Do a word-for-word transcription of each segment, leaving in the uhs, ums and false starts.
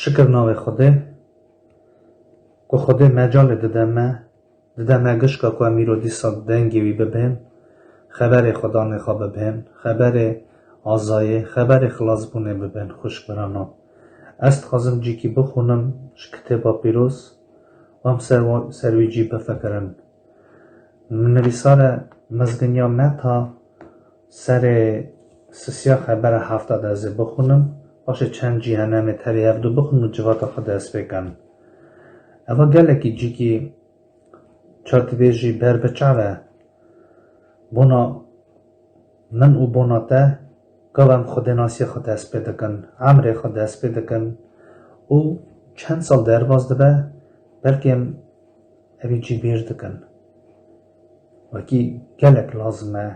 Şikir navê Xwedê, ku Xwedê mecalê dide me, dide me gişka ku em îro dîsa dengê wî bibên, xeberê Xwedanê xwe bibên, xeberê azayê, xeberê xilasbûnê bibên, xwişk birano. Ez dixwazim cîkî bixwînim ji kitêba pîroz û em ser wa-, ser wî cî bifikirin. Nivîsare mizginiya Meta serê sisiya xebera hefta de ez ê bixwînim. Paşê çend cî hene em ê tevî hevdu bixwînin û civata xwe dest pê kin. Eva gelekî cîkî çar dibêjî ber bi çav e. Bona min û bona te, gava em xwedênasiya xwe dest pê dikin, emrê xwe dest pê dikin û çend sal derbas dibe, belkî em evî cî bîr dikin. Wekî gelek lazim e,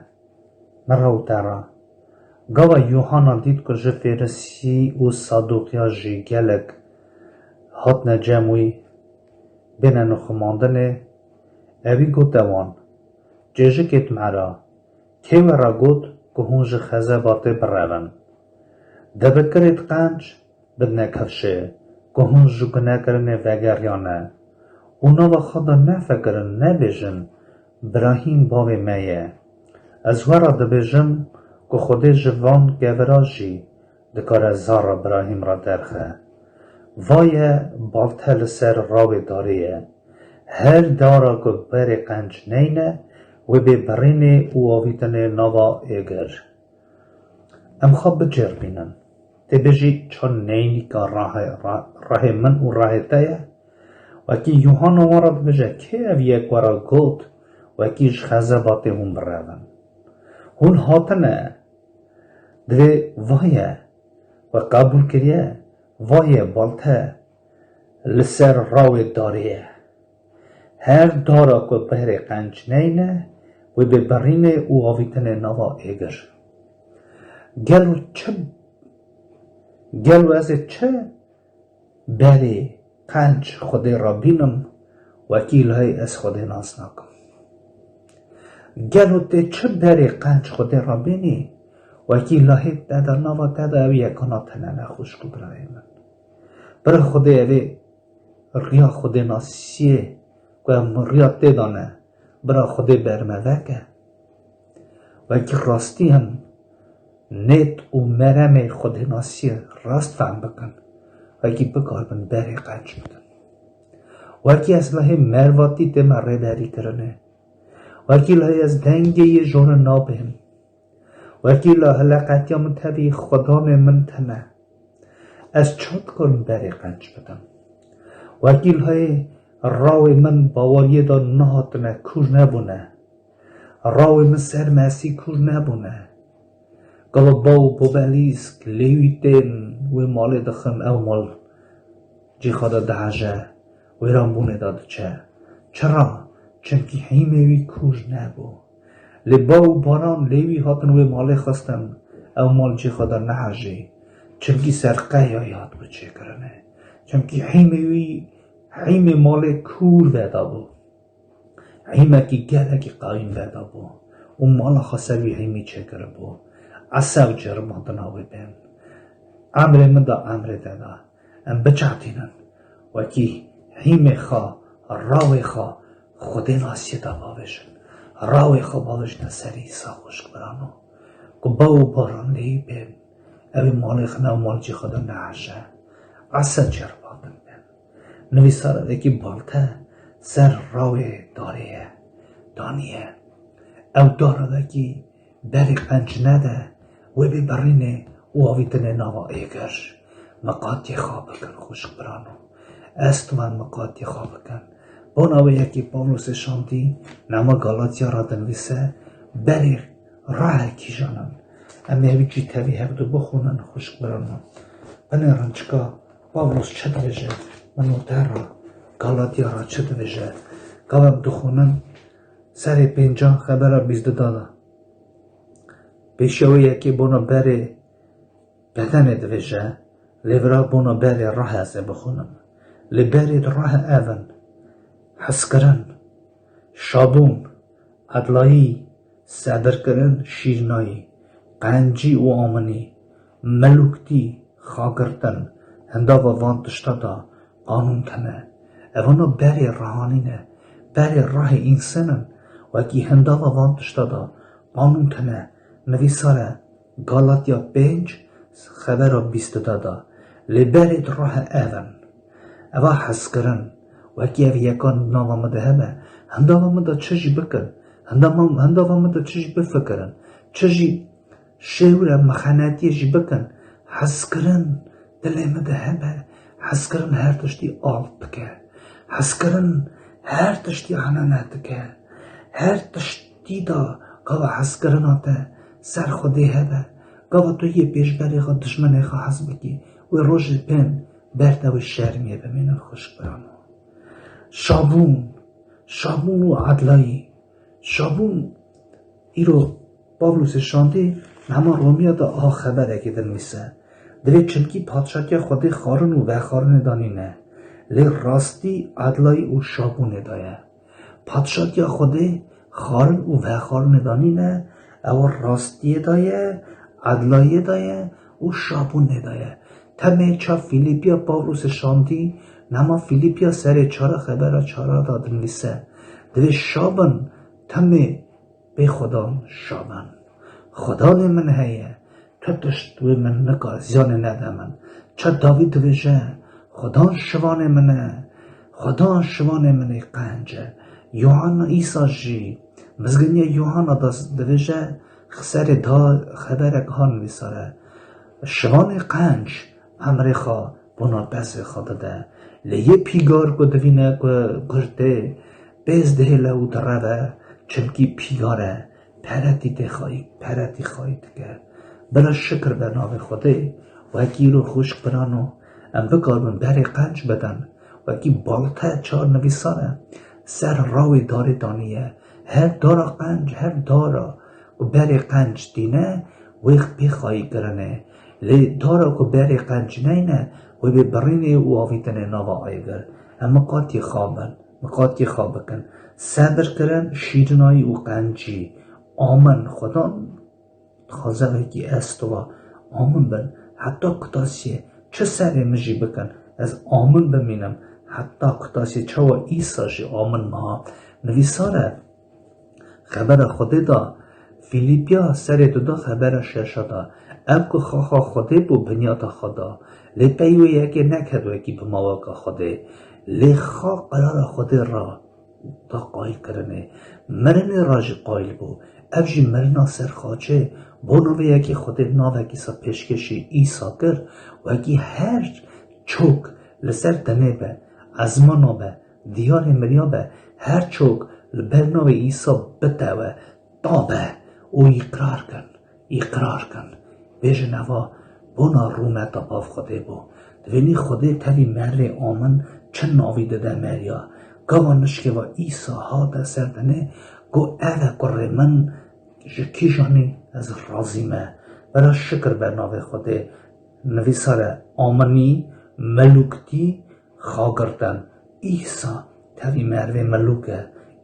min re û te re. Gava Yuhanna dît ku ji Fêrisî û Saduqiya jî gelek hatine cem wî, bêne nixumandinê, ewî gote wan, Çêjikêt me re, kê we re got ku hûn ji xezebatê birevin? Dibikirêt qenc, bidine kifşê, ku hûn ji gunekirinê vegeriyane û nava xwe de nefikirin, nebêjin, Birahîm bavê me ye. Ez we re dibêjim ku Xwedê ji van kevira jî dikare zara Birahîm re derxe. Vaye balte li ser rawê darê ye. Her dara ku berê qenc neyne, wê bê birînê û avîtinê nava êgir. Em xwe bicêrbînin. Tê bêjî çi neynika rahê, ra-, rahê min û rahê te ye? Wekî Yuhanna we re dibêje, kê ev ye ku we re got, wekî ji xezebatê hûn birevin? Hûn hatine, divê vaye we qebûl kiriye, vaye balte li ser rawê darê ye. Her dara ku berê qenc neyne, wê bê birînê û avîtinê nava êgir. Gelo çi, gelo ez ê çi berê qenc Xwedê re bînim, wekî lehê ez Xwedê nas nakim? Gelo tê çi berê qenc Xwedê re bînî, wekî lehê te de, nava te de ew yekana tune ne, xwişk û birayê min? Bira Xwedê ev ê riya xwedênasiyê ku em riya tê de ne, bira Xwedê ber me veke. Wekî rastî em nêt û meremê xwedênasiyê rast fehm bikin, wekî bikaribin berê qenc bidin. Wekî ez lehê mervatî tê me rêberî kirinê. Wekî lehê ez dengê yê jone nabêm. Wekî la hileqetiya min tevî xwedanê min tune. Ez çawa dikarim berê qenc bidim? Wekî lehê rawê min baweriyê de nehatine, kûr nebûne. Rawê min ser mesî kûr nebûne. Gava baw û bobelîsk lêwî tên wê malê dixin, ew mal cî xwe de diheje, wêranbûnê de diçe. Çira? Çimkî hîmê wî kûr nebû. Lê baw û baran lêwî hatin wê malê xistin, ew mal cî xwe de nehejî. Çimkî ser qeyayî hatibû çêkirinê. Çimkî hîmê wî, hîmê malê kûr vedabû. Hîmekî gelekî qewîn vedabû û mala xwe ser wî hîmî çêkiribû. Esa û ceribandina wê bên. Emrê min da, emrê te da. Em biçaxtînin. Wekî hîmê xwe, rawê xwe, xwedênasiyê da bavêjin. Rawê xwe bavêjine serî Îsa xwişk birano. Ku baw û baran lêyî bên. Ew ê malê xwe ne û malcî xwe de neheje. Esa ceribandin bên. Nivîsare wekî balte ser rawê darê ye, daniye. Ew dara wekî berê qenc nede, wê bê birînê û avîtinê nava êgir. Miqatiyê xwe bikin, xwişk birano. Ez tu me miqatiyê xwe bikin. Bona wê yekê Pawlosê şandî, nama Galatiya re dinivîse, berê rahe kîjan in. Em ê evî cî tevî hevdu bixwînin, xwişk birano. Binêrin çika Pawlos çi dibêje, min û te re, Galatiya re çi dibêje. Gava em dixwînin, serê pêncan xebera bîst du da. Pêşiya wê yekê bona berê bedenê dibêje, lê vira bona berê rahe ez ê bixwînim. Lê berê rahe ev in: hezkirin, şabûn, edlayî, sebirkirin, şîrnayî, qencî û aminî, milûktî, xagirtin, hindava van tişta da qanûn tune. Evana berê rehanî ne, berê rahê însan in, wekî hindava van tişta da qanûn tune. Nivîsar e, Galatya pênc, xebera bîst da da. Lê berê di rahe ev in. Eva hezkirin, wekî ev yekan nava min de hebe, hindava min de çi jî bikin, hindava, hindava min de çi jî bifikirin, çi jî şêwre mexenetiyê jî bikin, hezkirin dilê min de hebe, hezkirin her tiştî alt dike. Hezkirin her tiştî enenet dike. Her tiştî da gava hezkirina te ser Xwedê hebe, gava tu yê pêşberê xwe dijminê xwe hez bikî, wê rojê bên ber te wê şermiyê bimînin xwişk birano. Şabûn, şabûn û edlayî. Şabûn, îro Pawlosê şandî, hema Romiya de aha xeberekê dinivîse. Divê çimkî padşatiya Xwedê xwarin û vexwarinê de nîne. Lê rastî, edlayî û şabûnê de ye. Padşatiya Xwedê xwarin û vexwarinê de nîne, ew rastiyê de ye, edlayê de ye û şabûnê de ye. Temê ça Fîlîpiya Pawlosê şandî, nema Fîlîpiya serê çara xebera çara da dinivîse. Divê şabin, temê bê Xudan şabin. Xudanê min heye, tu tişt wê min nika ziyanê nede min. Ça Davîd divêje, Xudan şivanê min e, Xudan şivanê min ê qenc e. Yohanna Îsa jî, mizginiya Yohanna da divêje, serê da xeberek han nivîsare. Şivanê qenc emrê xwe bona pesê xwe dide. Lê yê pîgar ku divîne ku gur tê, pêz dihêle û direve, çimkî pîgar e, peretî tê xayî, peretî xayî dike. Bira şikir be navê Xwedê, wekî îro xwişk birano, em bikaribin berê qenc bidin, wekî balte çar nivîsar e, ser rawê darê daniye. Her dara qenc, her dara ku berê qenc tîne, wê pê xayî kirine. Lê dara ku berê qenc neyne, wê bê birînê û avîtinê nava aygir. Em miqatî xwe bin, miqatî xwe bikin. Sebir kirin, şîrinayî û qencî. Amin. Xudan dixwaze wekî ez tu va amin bin. Heta kutasiyê çi serê min jî bikin, ez amin bimînim. Heta kutasiyê çawa Îsa jî amin miha. Nivîsar e, Xebera Xwedê da, Fîlîpiya serê duda xebera şeşa da, ev ku xaxa Xwedê bû binyata xwe da, lê pey wê yekê neket wekî bi mawaka Xwedê, lê xa qerara Xwedê ra da qayil kirinê. Mirinê ra jî qayil bû. Ev jî mirina ser xaçê, bona vê yekê Xwedê navekî sa pêşkêşî Îsa kir, wekî her çok li ser tenê be, ezmana be, diyarê miriya be, her çok li ber navê Îsa bitewe, ta be û îqrar kin, îqrar kin. Bêjin eva bona rûmeta bav Xwedê bû. Divênî Xwedê tevî mervê amin çi navî dide meriya. Gava nişkeva Îsa hate ser tenê, got, ev e kurê min, ji kîjanî ez razî me. Bera şikir be navê Xwedê. Nivîsar e aminî, melûktî, xagirtin. Îsa tevî mervê milûk e.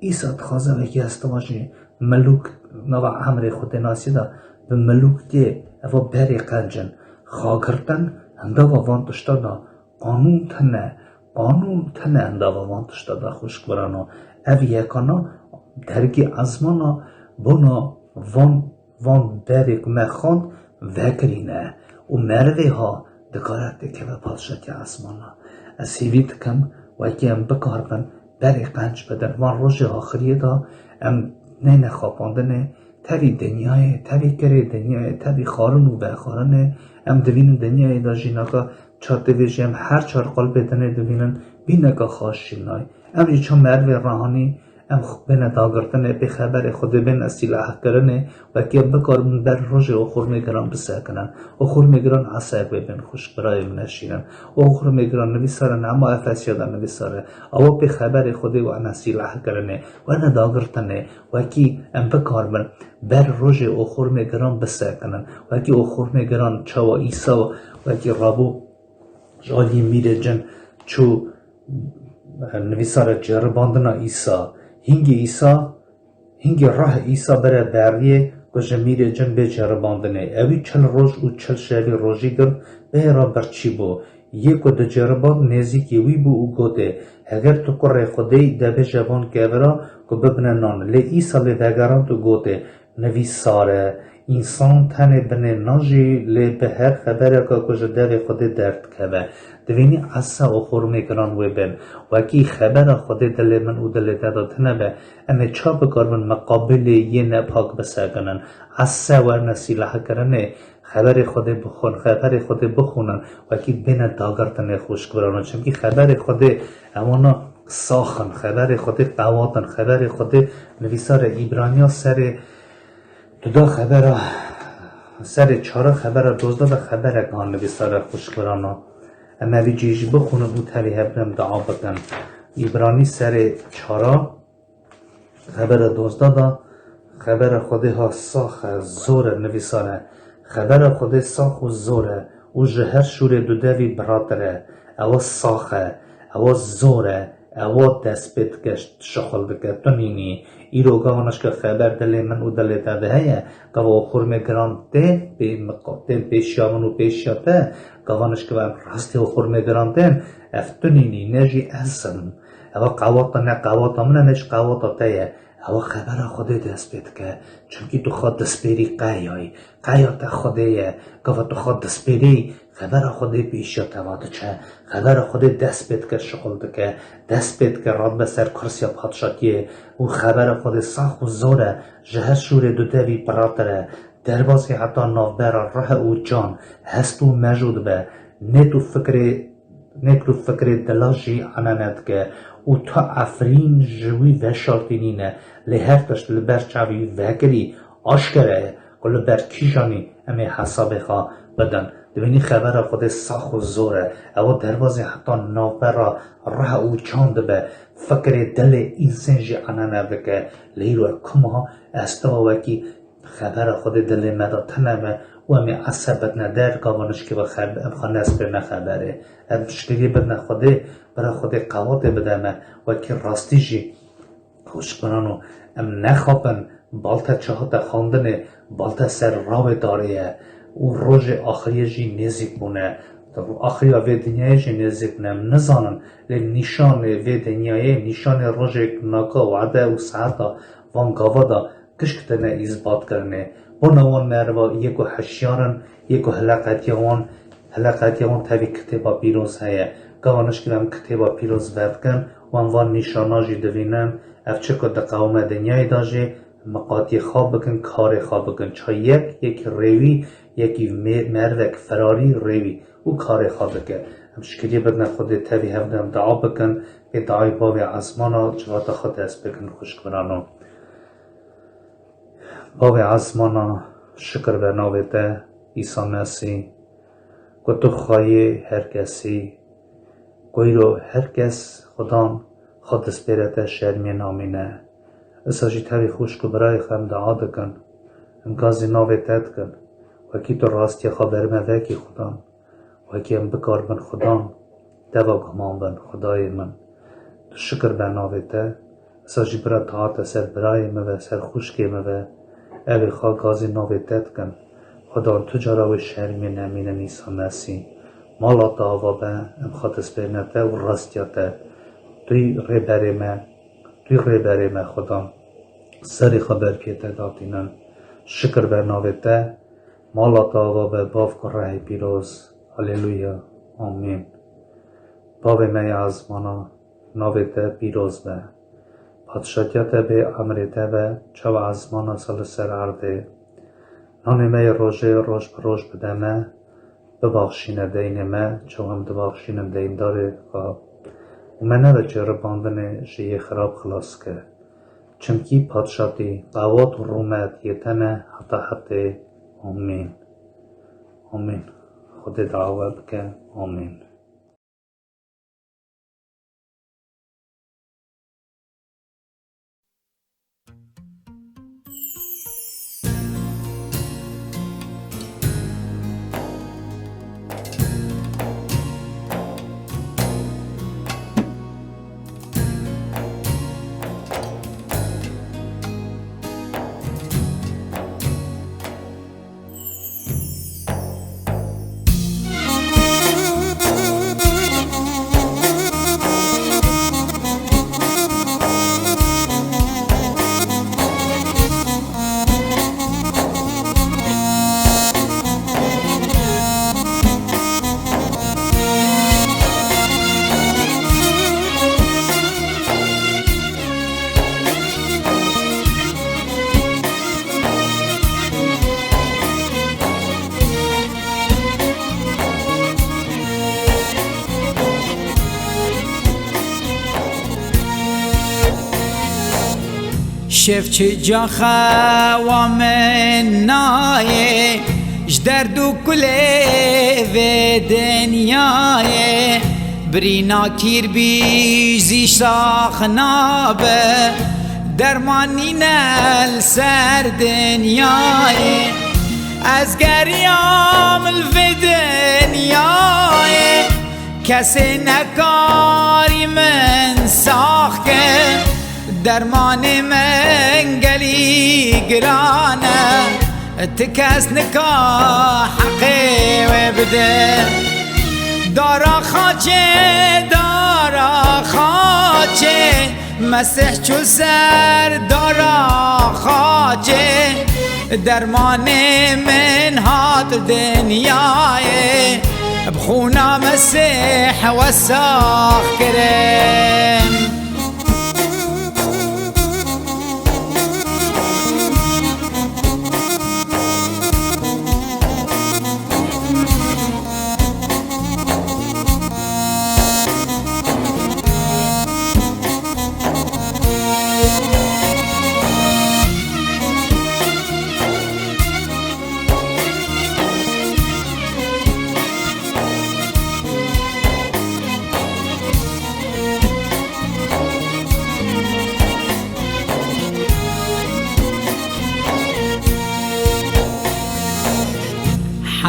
Îsa dixwaze wekî ez tu va jî milûk nava emrê Xwedê nasî de bi milûktiyê eva berê qenc in. Xagirtin hindava van tişta da qanûn tune, qanûn tune hindava van tişta da xwişk birano. Ev yekana dergê ezmana bona van van berê ku me xwend vekirîne û merivê ha dikare têkeve padşatiya esmana. Ez hêvî dikim wekî em bikaribin berê qenc bidin van rojê axiriyê de em neyne xapandinê tevî dinyayê, tevî kirê dinyayê, tevî xwarin û vexwarinê em divînin dinyayê de jî naka çar divê jî em her çar qulbê dinê divînin bîneka xaş jî nayê. Em jî ço merivê rehanî em xwe bêne dagirtinê, pê xeberê Xwedê bêne sîlehkirinê, wekî em bikaribin ber rojê oxurmê giran bisekinin. Oxurmê giran esayek wê bên xwişk birayê min e şîrin. Oxurmê giran nivîsar e, nema Efesiya de nivîsar e. Ewa pê xeberê Xwedê wene sîlehkirinê, wene dagirtinê, wekî em bikaribin ber rojê oxurmê giran bisekinin. Wekî oxurmê giran çawa Îsa wekî rabû ji aliyê mîrê cin çû nivîsar e ceribandina Îsa. Hingê Îsa, hingê reh Îsa bere beriyê ku ji mîrê cin bê ceribandinê. Ewî çil roj û çil şevî rojî girt, bê re birçî bû. yê ku diceriband nêzîkî wî bû û gotê, Heger tu kurê Xwedê yî, de bêje van kevira ku bibine nan. Lê Îsa lê vegerand û gotê, Nivîsar e, Însan tenê bi nê najî, lê bi her xebereke ku ji devê Xwedê derdikeve. Divênî esa û xurmê giran wê bên. Wekî xebera Xwedê dilê min û dilê te de tune be, em ê ça bikaribin miqabilê yê nepak bisekinin? Esa werne sîlahekirinê, xeberê Xwedê bixwin, xeberê Xwedê bixwînin, wekî bêne dagirtinê xwişk birano. Çimkî xeberê Xwedê ewana sax in, xeberê Xwedê qewat in, xeberê Xwedê nivîsare Îbraniya serê Duda xebera, serê çara xebera dozda de xeberek han nivîsare xwişk birano. Em evî cî jî bixwînin û tevî hev em dua bikin. Îbranî serê çara xebera dozda de xebera Xwedê ha sax e, zor e, nivîsar e. Xebera Xwedê sax û zor e û ji her şûrê dudevî biratir e. Ewa sax e, ewa zor e, ewa dest pê dike, şixul dike. Tu nînî. Îro gava nişke xeber dilê min û dilê te de heye, gava û xurmê giran tên pê miqo-, tên pêşiya min û pêşiya te, gava nişke em rastê û xurmê giran tên, ev tu nînî, ne jî ez im. Ewa qewata ne qewata min e, ne jî qewata te ye. Ewa xebera Xwedê dest pê dike. Çimkî tu xwe dispêrî qeyayî. Qeya te Xwedê ye. Gava tu xwe dispêrî, xebera Xwedê pêşiya te va diçe. Xebera Xwedê dest pê dike, şixul dike. Dest pê dike, radibe ser kursiya padşatiyê. Û xebera Xwedê sax û zor e. Ji her şûrê dudevî piratir e. Derbasî heta navbera rih û can, hest û mejû dibe. Nêt û fikrê, nêt û fikrê dila jî enene dike. Û tu Efrîn ji wî veşartî nîne. Lê her tişt li ber çavî wî vekirî, aşkere ye ku li ber kîjanî em ê hesabê xwe bidin. Dibînî xebera Xwedê sax û zor e. Ewa derbazê heta navbera rih û can dibe. Fikrê dilê însan jî enene dike. Lê îro kima ez tu wekî xebera Xwedê dilê me de tune be û em ê esebetne der, gava nişkê ve xeb-, em xwe nespêrine xeberê. Em şikirî bidine Xwedê, bira Xwedê qewatê bide me, wekî rastî jî xwişk birano, em nexapin, balte çi hate xwendinê, balte ser rawê darê ye û rojê axiriyê jî nêzîk bûne. Axiriya vê dinyayê jî nêzîk bûne. Em nizanin, lê nîşanê vê dinyayê, nîşanê rojê naka, wade û saeta van gava de gişk tine îsbatkirinê. Bona wan meriva yê ku hişyar in, yê ku hileqetiya wan, hileqetiya wan tevî kitêba pîroz heye. Gava nişkî em kitêba pîroz vedikin û em van nîşana jî divînin, ev çi ku diqewime dinyayê de jî miqatiyê xwe bikin, karê xwe bikin. Ça yek, yekî rêwî, yekî mê-, merivek firarî rêwî û karê xwe dike. Em şikiriyê bidine Xwedê, tevî hev de em dua bikin, pê duayê Bavê Ezmana civata xwe dest pê kin, xwişk birano. Bavê Ezmana, şikir be navê te, Îsa Mesî, ku tu xweyê her kesî, ku îro her kes Xudan xwe dispêre te, şermiyê namîne. Isa jî tevî xwişk û birayê xwe em dua dikin, em gazî navê te dikin, wekî tu rastiya xwe ber me vekî Xudan. Wekî em bikaribin Xudan, deva guman bin, Xwedayê min. Tu şikir be navê te, esa jî bira dua te ser birayê min ve, ser xwişkê min ve, ew ê xwe gazî navê te dikin. Xudan tu cara wê şermiyê nemînin Îsa Mesî. Mala te ava be, em xwe dispêrine te û rastiya te. Tu yî rêberê me, tu yî rêberê me Xudan. Serê xwe ber piyê te datînin. Şikir be navê te, Mala te ava be, Bav, Kurehê pîroz. Haleluya. Amîn. Bavê me ya ezmana, navê te pîroz be. Padşatiya te bê, emrê te be, çawa ezmana sa li ser erdê. Nanê me yê rojê roj bi roj bide me, bibaxşîne deynê me, çawa em dibaxşînin deyndarê xwe. Û me nede ceribandinê, ji yê xirab xilas ke. Çimkî padşatî, qewat û rûmet yê te ne heta hetê. Amîn. Amîn. Xwedê dua we bike. Amîn. Şev çi ca xewa min nayê, ji derd û kulê vê dinyayê. Birîna kîrbî zî sax nabe, derman nîne li ser dinyayê. Ez geriyam li vê dinyayê, kesê nekarî min sax ke. Dermanê min gelî giran e, ti kes nika heqê wê bide. Dara xaçê, dara xaçê, Mesîh çû ser dara xaçê. Dermanê min hat dinyayê, bi xûna Mesîh we sax kirin.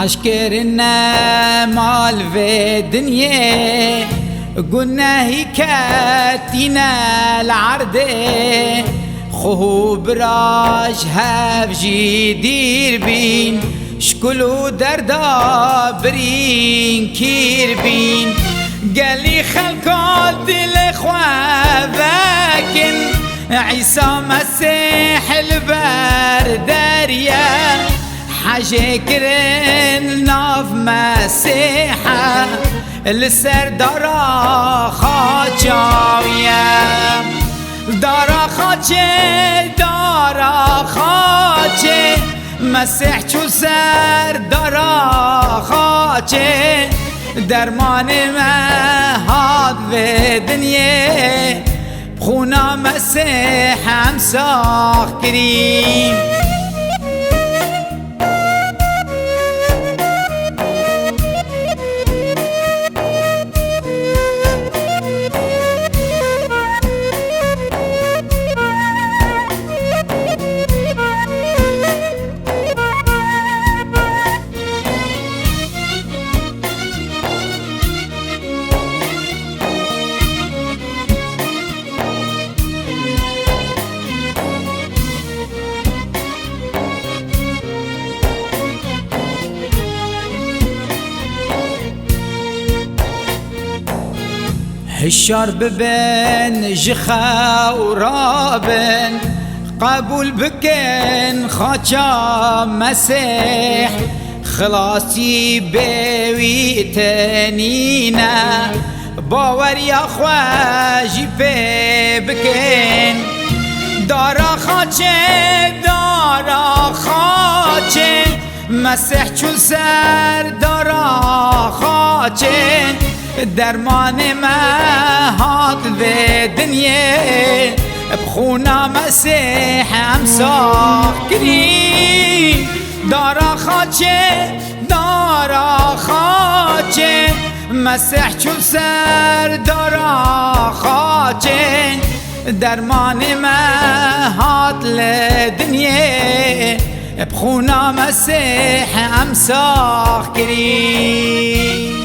Heşkirine mal vê dinyê, gunehî ketîne li erdê. Xwe û bira ji hev jî dîr bîn, ji kul û derda birîn kîr bîn. Gelî xelka dilê xwe vekin, Îsa Mesîh li ber derye. Hejê kirin li nav Mesîhe, li ser dara xaça wî ye. Dara xaçê, dara xaçê, Mesîh çû ser dara xaçê. Dermanê me hat vê dinyê, bi xûna Mesîh em sax kirî. Hişyar bibin, ji xew rabin, qebûl bikin xaça Mesîh. Xilasî bê wî tenîne, baweriya xwe jî pê bikin. Dara xaçê, dara xaçê, Mesîh çû ser dara xaçê. Dermanê me hat vê dinyê, bi xûna Mesîh em sax kirî. Dara xaçê, dara xaçê, Mesîh çû ser dara xaçê. Dermanê me hat li dinyê, bi xûna Mesîh em sax kirî.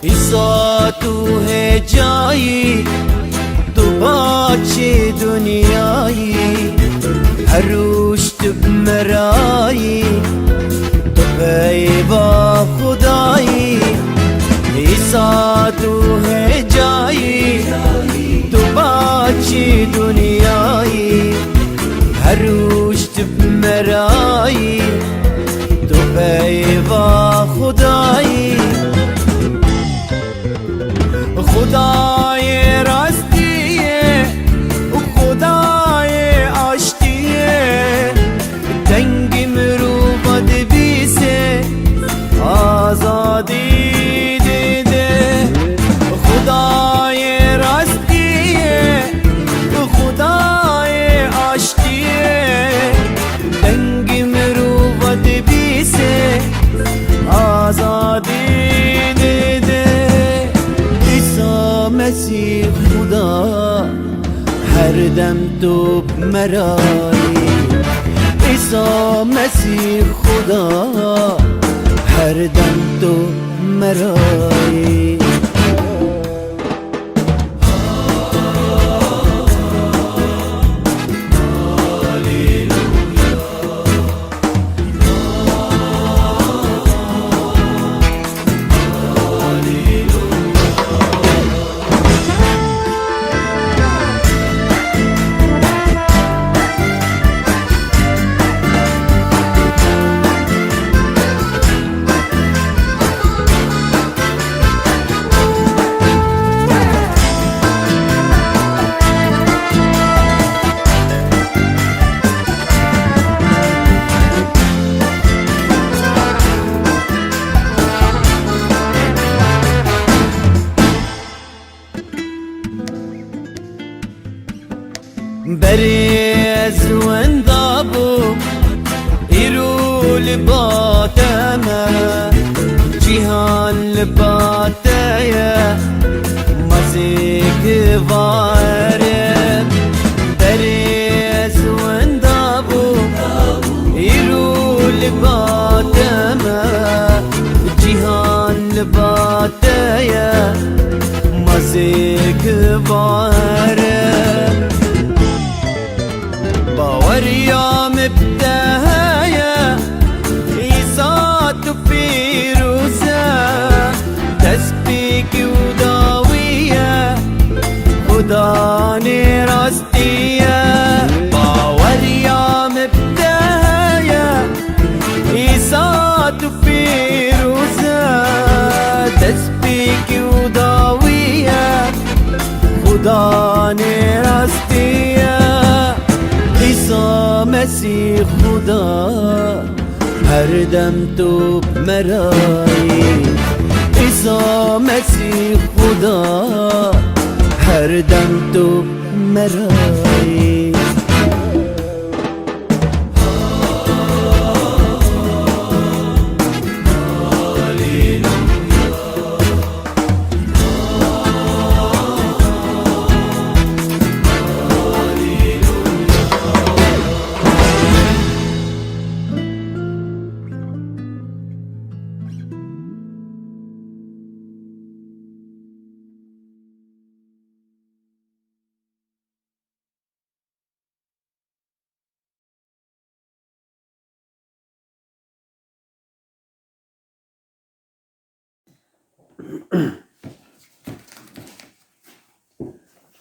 Îsa tu hê Cayî, tu paçê dinyayî, her roj tu bi me rayî, tu peyva Xwedayî, îsa tu hê cayî, tu paçê dinyayî, her roj tu bi me rayî, tu peyva Xwedayî. Xwedayê rastî ye û Xwedayê aştî ye. Dengê mirova dibîse, azadî dide. Xwedayê rastî ye û Xwedayê aştî ye. Dengê mirova dibîse, azadî dide. Îsa Mesîh Xuda, her dem tu bi me rayî. Îsa Mesîh Xuda, her dem tu bi me rayî. Berê ez wenda bûm, îro li ba te me, cîhan li ba te ye, ma zêk va erê. Berê ez wenda bûm, îro li ba te me, cîhan li ba te ye, ma zêk va erê. Baweriya min bi te heye, Îsa tu pîroz e, destpêkî û dawî ye, Xudanê rastî ye. Baweriya min bi te heye, Îsa tu pîroz e, destpêkî û dawî ye, Xudanê rastî ye. Îsa Mesîh Xuda, her dem tu bi me rayî. Îsa Mesîh Xuda, her dem tu bi me rayî.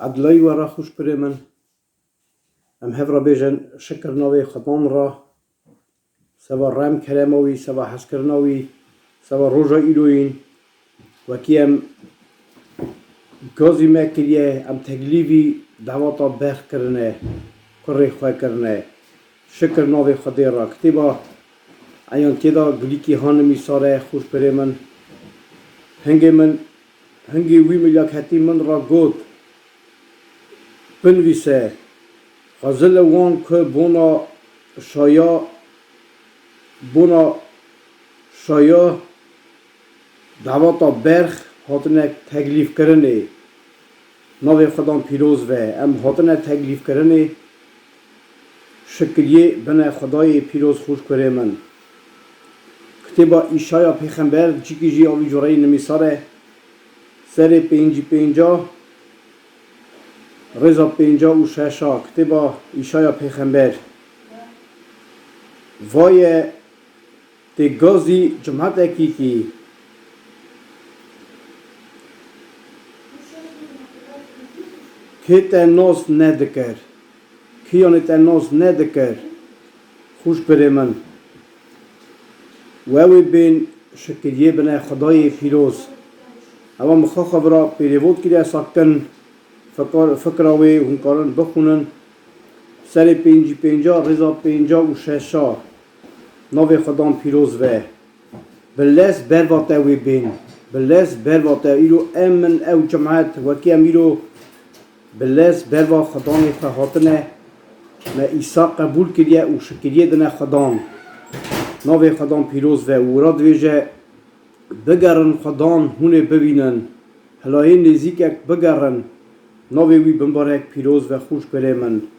Edlayî we re xweş birê min. Em hev re bêjin şikir navê Xudan re. Seva rem kerema wî, seva hezkirina wî, seva roja îroyîn, wekî em gazî me kiriye, em teklîfî daweta berx kirine, kurê xwe kirine. Şikir navê Xwedê re. Kitêba Eyantiye de gulîkî ha nimîsare, xweş birê min. Hingê min, hingê wî milyaketî min re got, binivîse, xwezile wan ku bona şaya, bona şaya daweta berx hatine teklîfkirinê. Navê Xudan pîroz be. Em hatine teklîfkirinê. Şikiriyê bine Xwedayê pîroz xweş kurê min. Kitêba Îşaya pêxember cîkî jî a vî coreyî nimîsar e. Serê pêncî pênca, rêza pênca û şeşa kitêba Îşaya Pêxember. Vaye tê gazî cimetekî kî kê te nas nedikir, kî yanê te nas nedikir, xûşbirê min. Û ew ê bên şikiriyê bine Xwedayê pîroz. Ewa min xwe xwe vira pêrêvot kiriye, sakin fikar-, fikra wê hûn karin bixwînin. Serê pêncî pênca, rêza pênca û şeşa. Navê Xwedan pîroz be. Bi lez berva te wê bên. Bi lez berva te. Îro em min ew cimet, wekî em îro bi lez berva Xwedanê xwe hatine, me Îsa qebûl kiriye û şikiriyê dine Xwedan. Navê Xwedan pîroz be û wira dibêje, bigerin Xwedan hûn ê bibînin. Hilayê nêzîkek bigerin. Navê wî bimbarek pîroz be, xûşbirê min.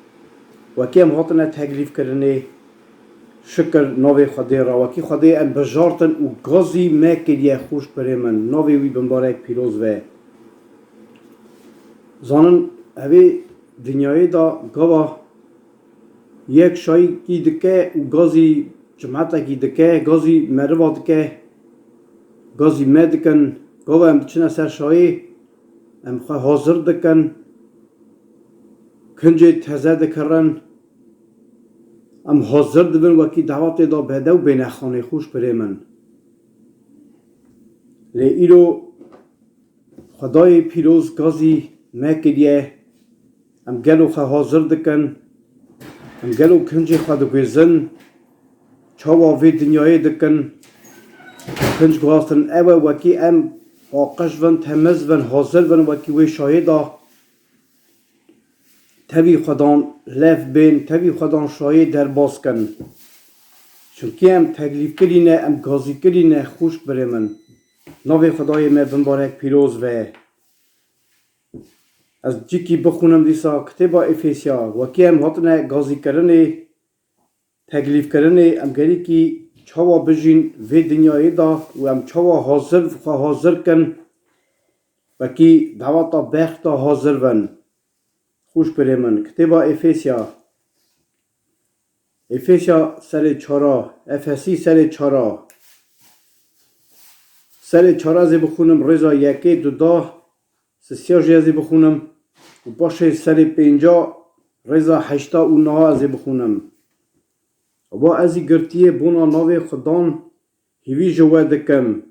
Wekî em hatine teklîfkirinê, şikir navê Xwedê re. Wekî Xwedê em bijartin û gazî me kiriye, xûşbirê min. Navê wî bimbarek pîroz be. Zanin, evê dinyayê de gava yek şayîkî dike û gazî cimetekî dike, gazî meriva dike, gazî me dikin. Gava em diçine ser şayê, em xwe hazir dikin, kincê teze dikirin, em hazir dibin wekî dawetê de bedew bêne xanê, xûşbirê min. Lê îro Xwedayê pîroz gazî me kiriye. Em gelo xwe hazir dikin? Em gelo kincê xwe diguêzin? Çawa vê dinyayê dikin? Kinc guhastin ew e, wekî em paqij bin, temiz bin, hazir bin, wekî wê şayê de tevî Xwedan lev bên, tevî Xwedan şayê derbas kin. Çimkî em teklîfkirî ne, em gazîkirî ne, xûşbirê min. Navê Xwedayê me bimbarek pîroz be. Ez cîkî bixwînim dîsa kitêba Efesya, wekî em hatine gazîkirinê, teklîfkirinê, em gerîkî çawa bijîn vê dinyayê de û em çawa hazir, xwe hazir kin, wekî daweta bexta hazir bin. Xûşbirê min, kitêba Efesya, Efesya serê çara, Efesî serê çara. Serê çara ez ê bixwînim, rêza yekê, duda, sisiya jî ez ê bixwînim û paşê serê pênca, rêza heşta û neha ez ê bixwînim. Eva ez î girtiyê bona navê Xudan hîvî ji we dikim,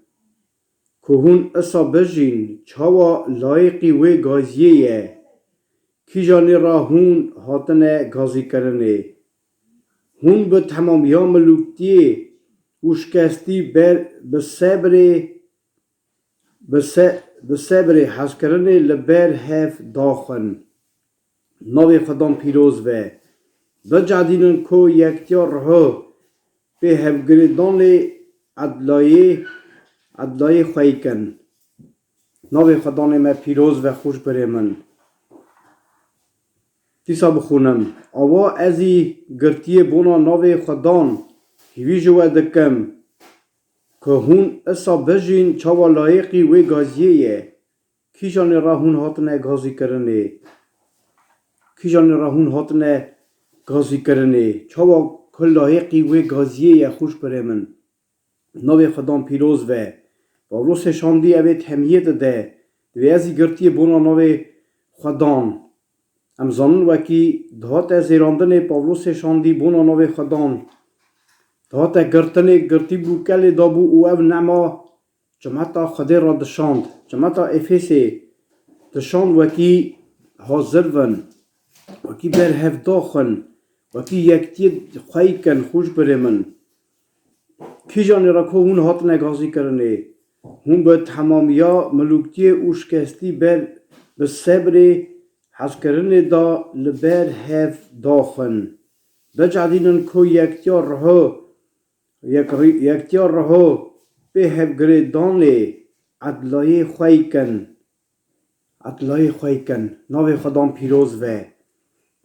ku hûn isa bijîn, çawa layiqî wê gaziyê ye, kîjanê re hûn hatine gazîkirinê. Hûn bi temamiya milûktiyê û şikestî ber bi sebrê, bi se-, bi sebrê hezkirinê li ber hev daxin. Navê Xudan pîroz be. Bicedînin ku yektiya Ruho pê hevgirêdanê edlayê, edlayê xweyî kin. Navê Xudanê me pîroz be, xûşbirê min. Dîsa bixwînim. Awa ez î girtiyê bona navê Xudan hîvî ji we dikim, ku hûn isa bijîn çawa layiqî wê gaziyê ye. Kîjanê re hûn hatine gazîkirinê? Kîjanê re hûn hatine gazîkirinê? Çawa ku layiqî wê gaziyê ye, xûşbirê min? Navê Xudan pîroz be. Pawlosê şandî evê temiyê dide. Divê ez î girtiyê bona navê Xudan. Em zanin wekî dihate zêrandinê Pawlosê şandî bona navê Xudan. Dihate girtinê, girtî bû, kelê dabû û ev nema cemeta Xwedê re dişand. Cemeta Efesê dişand wekî hazir bin, wekî berhev daxin, wekî yektiyê xweyî kin, xûşbirê min. Kîjanê re ku hûn hatine gazîkirinê, hûn bi temamiya milûktiyê û şikestî ber bi sebrê hezkirinê de li ber hev daxin. Bicedînin ku yektiya Ruho, yek-, yektiya Ruho pê hevgirêdanê edlayê xweyî kin. Edlayê xweyî kin. Navê Xudan pîroz be.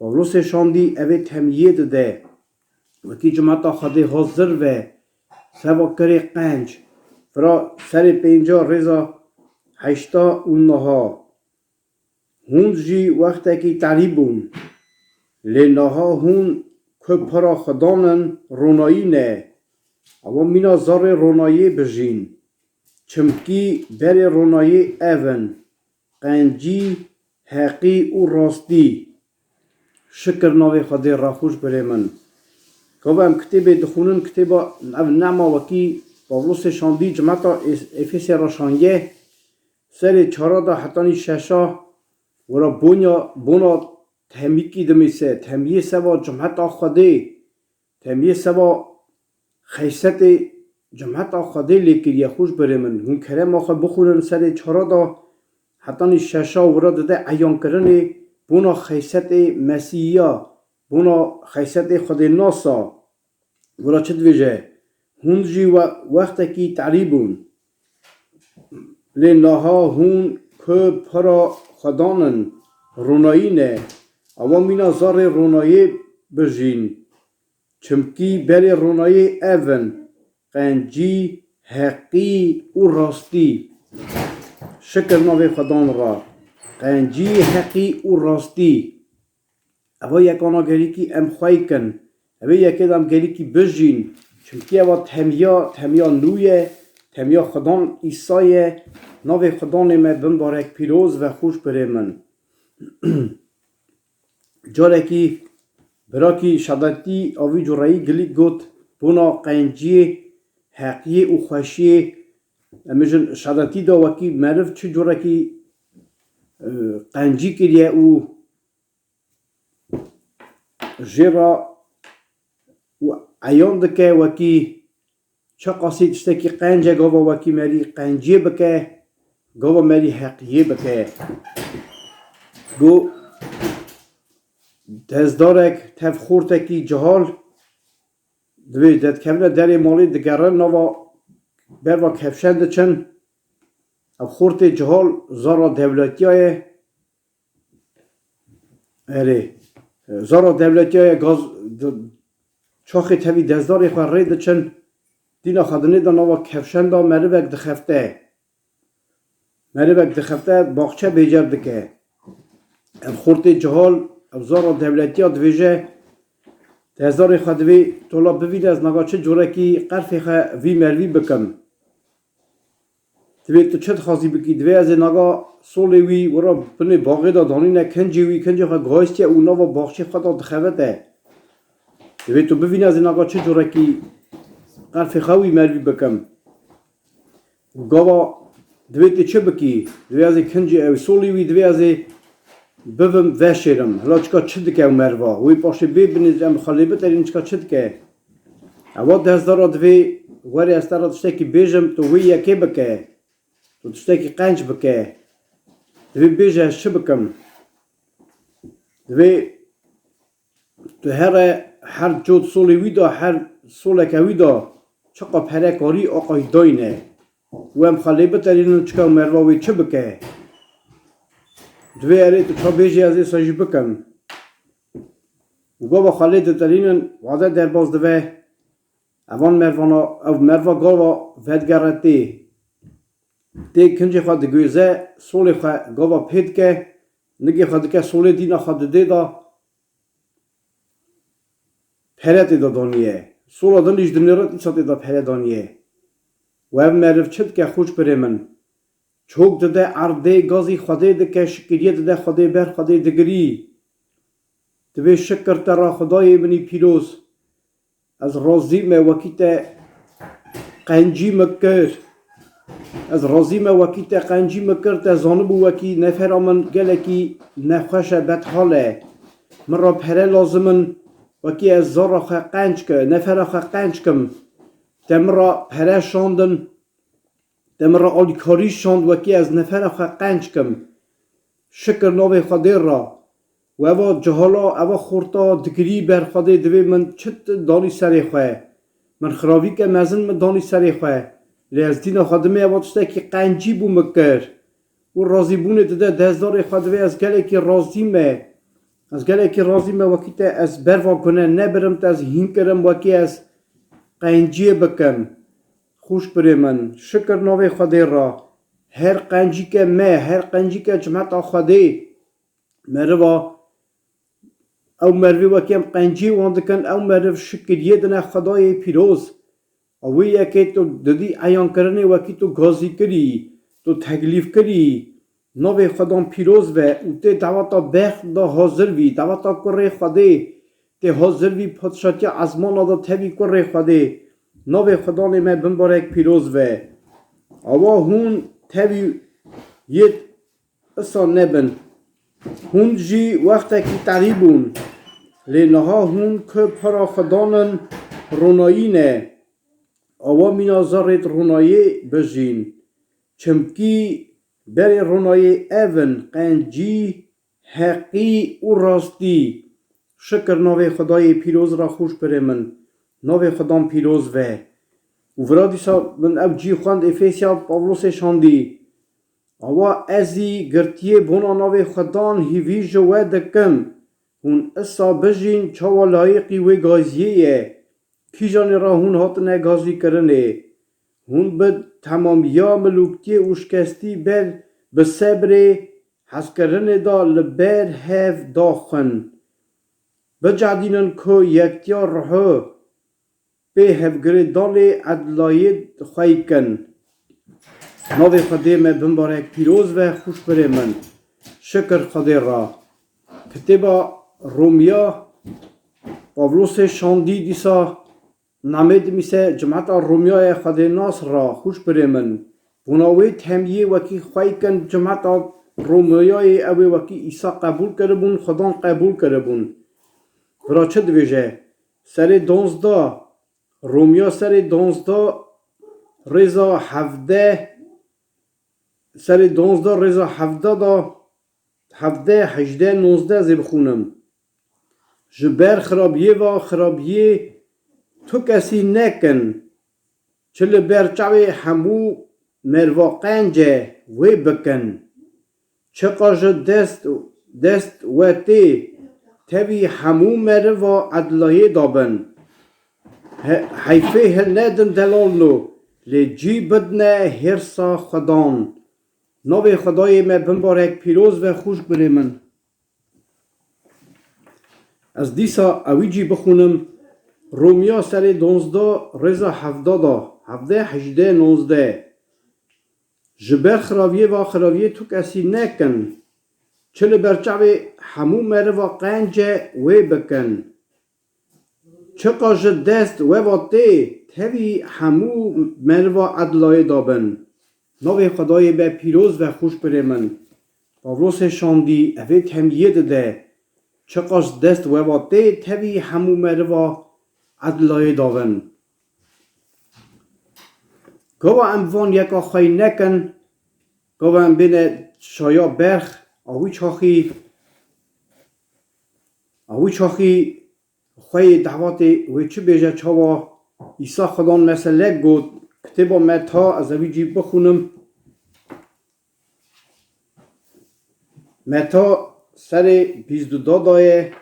Pawlosê şandî evê temiyê dide. Wekî cemeta Xwedê hazir be. Seba kirê qenc. Fira serê pênca, rêza heşta û neh. Hûn jî wextekî terî bûn. Lê niha hûn ku pira Xudan in, ronayî ne. Ewa mîna zarê ronayê bijîn. Çimkî berê ronayê ev in: qencî, heqî û rastî. Şikir navê Xwedê re, xweş birê min. Gava em kitêbê dixwînin, kitêba ev nema wekî Pawlosê şandî cimeta Ê-, Efesê re şandiye. Serê çara de hetanî şeşa, wira bonya, bona temîkî dimîse, temiyê seba cimeta Xwedê, temiyê seba xeysetê cimeta Xwedê lê kiriye, xweş birê min. Hûn kerema xwe bixwînin serê çara de, hetanî şeşa wira dide eyankirinê bona xeysetê Mesîhiya, bona xeysetê Xwedê nasa. Wira çi dibêje? Hûn jî we-, wextekî terî bûn. Lê niha hûn ku pira Xudan in, ronayî ne. Ewa mîna zarê ronayê bijîn. Çimkî berê ronayê ev in: qencî, heqî û rastî. Şikir navê Xudan re. Qencî, heqî û rastî. Eva yekana gerîkî em xwey kin. Evê yekê de em gerîkî bijîn. Çimkî eva temiya, temiya nû ye, temiya Xudan Îsa ye. Navê Xudanê me bimbarek pîroz ve, xweş birê min. Carekî birakî Şadetî a vî cureyî gilîk got, bona qenciyê, heqiyê û xweşiyê. Em bijin Şadetî de wekî meriv çi curekî, e, qencî kiriye û jê re û eyan dike wekî çiqasî tiştekî qenc e, gava wekî merî qenciyê bike, gava merî heqiyê bike. Go dezdarek tev xortekî cihal divê dedkevine derê malê, digerin nava berva kevşen diçin. Ev xortê cihal zara dewletiya ye. Erê, zara dewletiya ye, gaz, d-, çaxê tevî dezdarê xwe rê diçin, dîna xwe dinê de nava kevşen de merivek dixefte. Merivek dixefte, baxçe bêcer dike. Ev xortê cihal, ev zara dewletiya divêje, dezdarê xwe divê tola bivîne, ez naga çi curekî qerfê xwe vî mervî bikim. Divê tu çi dixwazî bikî? Divê ez ê naga solê wî wira binê baxê de danîne, kincê wî, kincê xwe gihaştiye û nava baxçê xwe de dixebite. Divê tu bivîne ez ê naga çi curekî qerfê xwe wî mervî bikim. Û gava divê tu çi bikî? Divê ez ê kincê ew solê wî, divê ez ê bivim, veşêrim. Hila çika çi dike ew merva? Wê paşê bê binê em xwe lê biterînin çika çi dike? Ewa dezdara divê were ez te re tiştekî bêjim, tu wê yekê bike. Tu tiştekî qenc bike. Divê bêje ez çi bikim? Divê tu here her cot solê wî de, her soleke wî de çiqa pere karî aqayî dayne. Û em xwe lê biterînin çika merva wê çi bike? Divê erê tu ça bêjî ez ê sa jî bikim. Û gava xwe lê diterînin, wade derbas dive. Evan mervana, ev merva gava vedigere tê. Tê kincê xwe digwêze, solê xwe gava pê dike, nigê xwe dike solê, dîna xwe didê da, pere tê de daniye. Sola din jî dinêrit, îsa tê de pere daniye. Û ev meriv çi dike, xweş birê min? Çok dide erdê, gazî Xwedê dike, şikiriyê dide Xwedê, ber Xwedê digirî. Divê şikir te ra Xwedayê min î pîroz. Ez razî me wekî te qencî min kir. Ez razî me wekî te qencî min kir, te zanibû wekî nefera min gelekî nexweş e, bedhal e. Min re pere lazim in, wekî ez zara xwe qenc ke-, nefera xwe qenc kim. Te min re pere şandin, te min re alîkarî şand, wekî ez nefera xwe qenc kim. Şikir navê Xwedê re. Û eva cihala, eva xorta digirî ber Xwedê, divê min çi danî serê xwe? Min xiravîke mezin min danî serê xwe. Lê ez dîna xwe dimê eva tiştekî qencî bû min kir. Û razîbûnê dide dezdarê xwe, divê ez gelekî razî me. Ez gelekî razî me wekî te, ez berva gune nebirim, te ez hîn kirim wekî ez qenciyê bikim. Xweş birê min, şikir navê Xwedê re. her qencîke me, her qencîke cimeta Xwedê, meriva, ew merivê wekî em qenciyê wan dikin, ew meriv şikiriyê dine Xwedayê pîroz. A wê yekê tu didî eyankirinê wekî tu gazî kirî, tu teklîf kirî, navê Xwedan pîroz be û tê daweta berx da hazir bî, daweta kurê Xwedê tê hazir bî, padşatiya ezmana da tevî kurê Xwedê. Navê Xwedanê me bimbarek pîroz be. Awa hûn tevî yê isa nebin. Hûn jî wextekî terî bûn. Lê niha hûn ku para Xwedan in, ronayî ne. Awa mîna zerrêt ronayê bijîn. Çimkî berê ronayê ev in, qencî, heqî û rastî. Şikir navê Xwedayê pîroz ra, xûşbirê min. Navê Xwedan pîroz ve. Û vira dîsa min ev cî xwend, Efesya, Pawlosê şandî. Awa ez î girtiyê bona navê Xwedan hîvî ji we dikim. Hûn isa bijîn çawa layiqî wê gaziyê ye. Kîjanê ra hûn hatine gazîkirinê. Hûn bi temamiya milûktiyê û şikestî ber bi sebrê hezkirinê de li ber hev daxwin. Bicehdînin ku yektiya ruhu pê hevgirê danê edilayê xwey kin. Navê Xwedê me bimbarek pîroz ve, xûşbirê min. Şikir Xwedê ra. Kitêba Romiya, Pawlosê şandî dîsa namê dimîse cimeta Romiyayê Xwedê nas ra, xûşbirê min. Bona wê temiyê wekî xwey kin cimeta Romiyayê, ew ê wekî Îsa qebûl kiribûn, Xwedan qebûl kiribûn. Vira çi divêje? Serê donzdeh, Romiya serê donzdeh rêza hevdeh, serê donzdeh rêza hevdeh da, hevdeh, hejdeh, nozdeh zê bixûnim. Ji ber xirabiyê ve xirabiyê tu kesî nekin. Çi li ber çavê hemû meriva qenc e, wê bikin. Çiqas ji dest, dest we tê, tevî hemû meriva edilayê dabin. He-, heyfê hilnedin delalno, lê cî bidine hêrsa Xwedan. Navê Xwedayê me bimbarek pîroz ve, xûşbirê min. Ez dîsa ewî cî bixûnim, Romiya serê donzdeh rêza hevdeh da, hevdeh, hejdeh, nozdeh. Ji ber xiraviyê ve xiraviyê tu kesî nekin. Çi li ber çavê hemû meriva qenc e, wê bikin. Çiqas ji dest we ve tê, tevî hemû meriva edilayê dabin. Navê Xwedayê be pîroz ve, xûşbirê min. Pawlosê şandî evê temiyê dide. Çiqas dest we ve tê, tevî hemû meriva edilayê dabin. Gava em van yeka xwey nekin, gava em bêne şaya berx, a wî çaxî, a wî çaxî xweyê dawetê wê çi bêje, çawa Îsa Xwedan mesele got, kitêba Meta, ez ewî cî bixûnim. Meta serê bîst du da daye.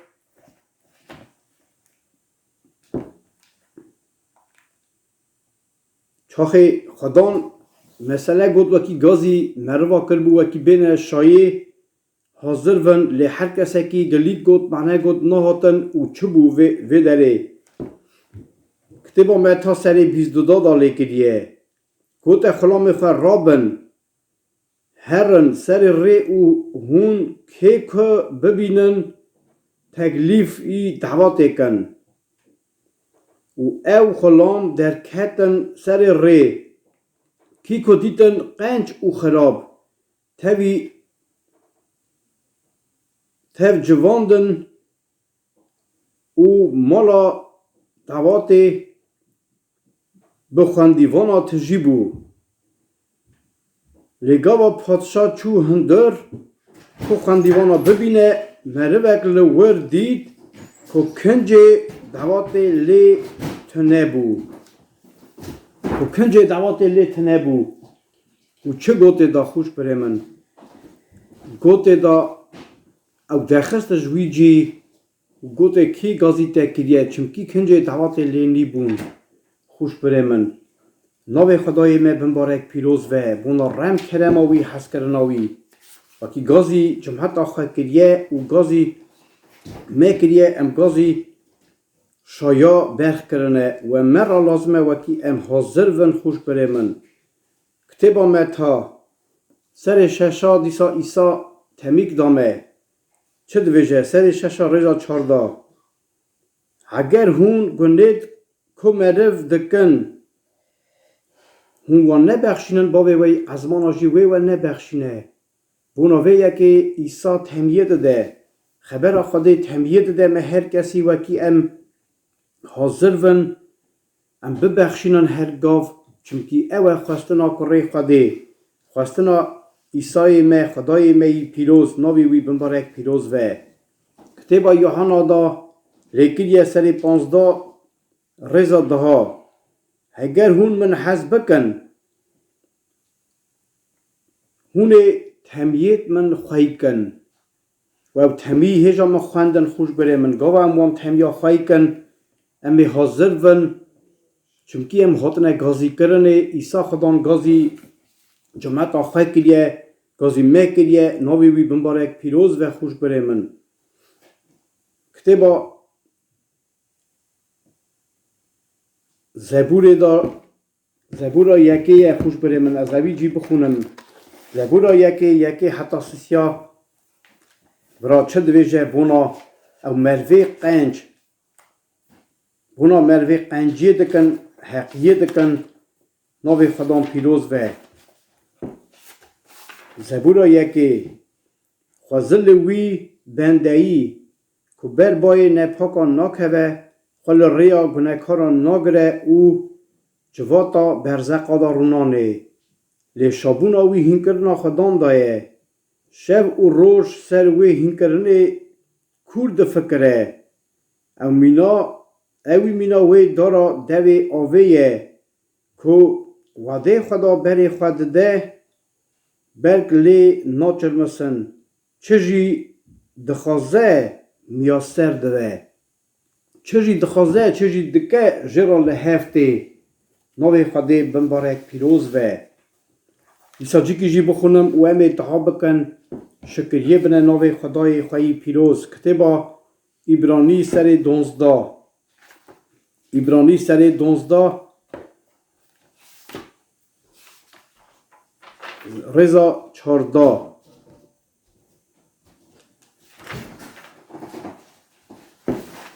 Çaxê Xwedan mesele got, wekî gazî meriva kiribû, wekî bêne şayê hazir bin, lê her kesekî dilît got, mane got, nahatin û çi bû vê, vê derê. Kitêba Meta serê bîst du da da lê kiriye. Gote xulamê xwe rabin, herin serê rê û hûn kê ku bibînin teklîf î dawetê kin. Û ew xulam derketin serê rê. Kî ku dîtin qenc û xirab, tevî tev civandin û mala dawetê bi xwendîvana tijî bû. Lê gava padşa çû hundir, ku xwendîvana bibîne, merivek li wir dît, ku kincê dawetê lê tune bû. Ku kincê dawetê lê tune bû. Û çi gotê da, xûşbirê min? Gotê da, ew derxiste ji wî cî û gotê, kî gazî te kiriye, çimkî kincê dawetê lê nîbûn, xûşbirê min. Navê Xwedayê me bimbarek pîroz ve, bona rem kerema wî, hezkirina wî. Wekî gazî cumheta xwe kiriye û gazî me kiriye, em gazî şaya berx kirine û em me re lazim e wekî em hazir bin, xûşbirê min. Kitêba Meta, serê şeşa dîsa Îsa temîk da me. Çi divêje? Serê şeşa rêza çarda. Heger hûn gunêd ku meriv dikin, hûn wan nebexşînin, Bavê we yî ezmana jî wê we nebexşîne. Bona vê yekê Îsa temiyê dide. Xebera Xwedê temiyê dide me her kesî wekî em hazir bin, em bibexşînin her gav, çimkî ew e xwestina kurê Xwedê, xwestina Îsayê me, Xwedayê me yî pîroz, navê wî bimbarek pîroz ve. Kitêba Yohana da lêkiriye serê panzda rêza daha. Heger hûn min hez bikin, hûn ê temiyêt min xwey kin. Û ew temiyî hêja min xwendin, xûşbirê min. Gava em wan temiya xwey kin, em ê hazir bin. Çimkî em hatine gazîkirinê, Îsa Xudan gazî cemeta xwe kiriye, gazî me kiriye, navê wî bimbarek pîroz ve, xûşbirê min. Kitêba Zebûrê da, Zebûra yekê ye, xûşbirê min, ez evî cî bixûnim. Zebûra yekê, yekê heta sisiya, vira çi divêje bona ew mervê qenc, bona mervê qenciyê dikin, heqiyê dikin, navê Xudan pîroz ve. Zebûra yekê. Xwezilê wî bendeyî, ku ber bayê nepakan nakeve, xwe li rêya gunekaran nagire û civata berzeqa de rûnanê. Lê şabûna wî hînkirina Xudan de ye. Şev û roj ser wê hînkirinê kûr difikire. Ew mîna, ewî mîna wê dara devê avê ye, ku wedê xwe da berê xwe dide, belk lê naçirmisin. Çi jî dixwaze miyaser dibe. Çi jî dixwaze, çi jî dike, jê re li hev tê. Navê Xwedê bimbarek pîroz be. Dîsa cîkî jî bixwînim û em ê dua bikin, şikiriyê bine navê Xwedayê xwe yî pîroz. Kitêba Îbranî serê donzda. Îbranî serê donzda, rêza çarda.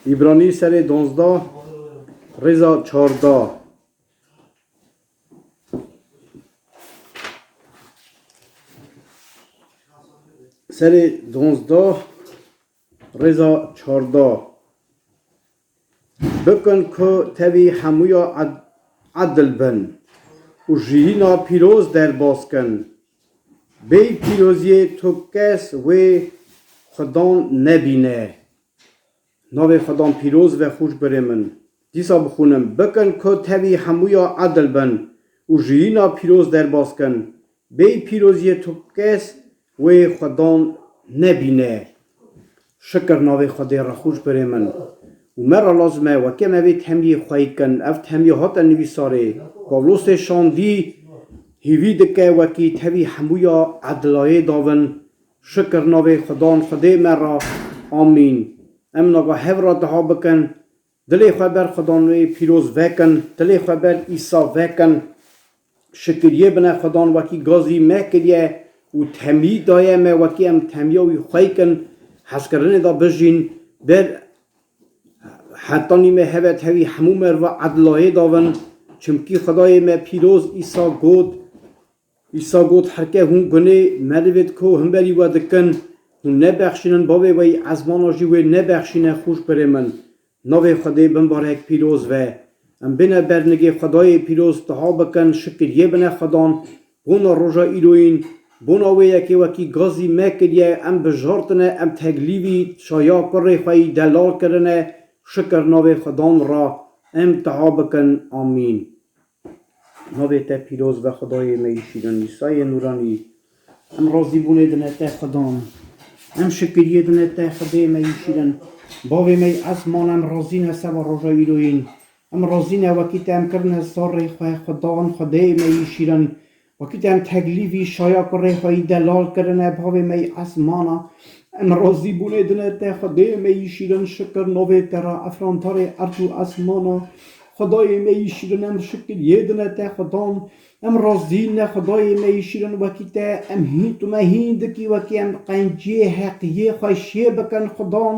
Îbranî serê donzda, rêza çarda. Serê donzda, rêza çarda. Bikin ku tevî hemûya ed-, edil bin û jiyîna pîroz derbas kin. Bêyî pîroziyê tu kes wê Xudan nebîne. Navê Xudan pîroz ve, xûşbirê min. Dîsa bixwînim. Bikin ku tevî hemûya edil bin û jiyîna pîroz derbas kin. Bêyî pîroziyê tu kes wê Xudan nebîne. Şikir navê Xwedê re, xûşbirê min. Û me re lazim e, wekî me vê temiyê xwey kin. Ev temiya hate nivîsarê. Pawlosê şandî hîvî dike, wekî tevî hemûya edilayê davin. Şikir navê Xudan, Xwedê me re. Amîn. Em nava hev re dua bikin. Dilê xwe ber Xudanê pîroz vekin, dilê xwe ber Îsa vekin. Şikiriyê bine Xudan, wekî gazî me kiriye û temî daye me, wekî em temiya wî xwey kin, hezkirinê de bijîn, ber hetanî me heve tevî hemû merva edilayê davin. Çimkî Xwedayê me pîroz Îsa got, Îsa got, Herke hûn gunê merivêd ku himberî we dikin, hûn nebexşînin, Bavê we yî ezmana jî wê nebexşîne, xûşbirê min. Navê Xwedê bimbarek pîroz ve. Em bêne ber nigê Xwedayê pîroz, dua bikin, şikiriyê bine Xwedan, bona roja îroyîn, bona wê yekê wekî gazî me kiriye, em bijartine, em teklîfî şaya kurê xwe yî delal kirine, şikir navê Xwedan re, em dua bikin. Amîn. Navê te pîroz be, Xwedayê me yî şîrin, Îsayê nûranî. Em razîbûnê dine te, Xwedan. Em şikiriyê dine te, Xwedê me yî şîrin. Bavê me yî ezman, em razî ne seba roja îroyîn. Em razî ne wekî te em kirine zarê xwe, Xudan, Xwedê me yî şîrin. Wekî te em teklîfî şaya kurê xwe yî delal kirine, bavê me yî ezmana. Em razî bûnê dine te, Xwedê me yî şîrin, şikir navê te re, efrandarê erd û ezmana. Xwedayê me yî şîrin, em şikir yê dine te, Xudan. Em razî ne, Xwedayê me yî şîrin, wekî te em hîn, tu me hîn dikî, wekî em qenciyê heqiyê xwe şê bikin, Xudan.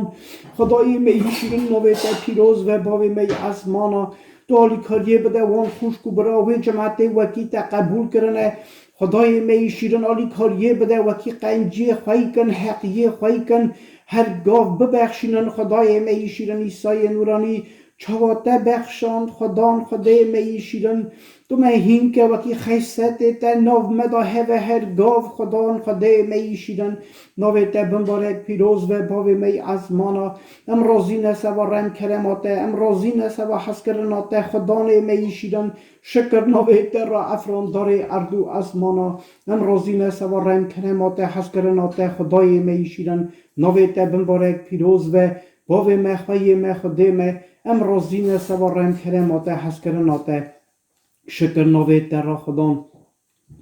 Xwedayê me yî şîrin, navê te pîroz ve, bavê me yî ezmana. Tu alîkariyê bide wan xwişk û bira wê cimetê wekî te qebûl kirine. Xwedayê me yî şîrin, alîkariyê bide, wekî qenciyê xwe yî kin, heqiyê xwe yî kin, her gav bibexşînin. Xwedayê me yî şîrin, Îsayê Nûranî, çawa te bexşand, Xudan, Xwedê me yî şîrin. Tu me hîn ke, wekî xesetê te nav me de heve her gav, Xudan, Xwedê me yî şîrin. Navê te bimbarek pîroz ve, bavê me yî ezmana. Em razî ne seba rem kerema te, em razî ne seba hezkirina te, Xudanê me yî şîrin. Şikir navê te re, efrandarê erd û ezmana. Em razî ne seba rem kerema te, hezkirina te, Xwedayê me yî şîrin. Navê te bimbarek pîroz ve, bavê me, xweyê me, Xwedê me. Em razî ne seba rem kerema te, hezkirina te. Şikir navê te re, Xudan.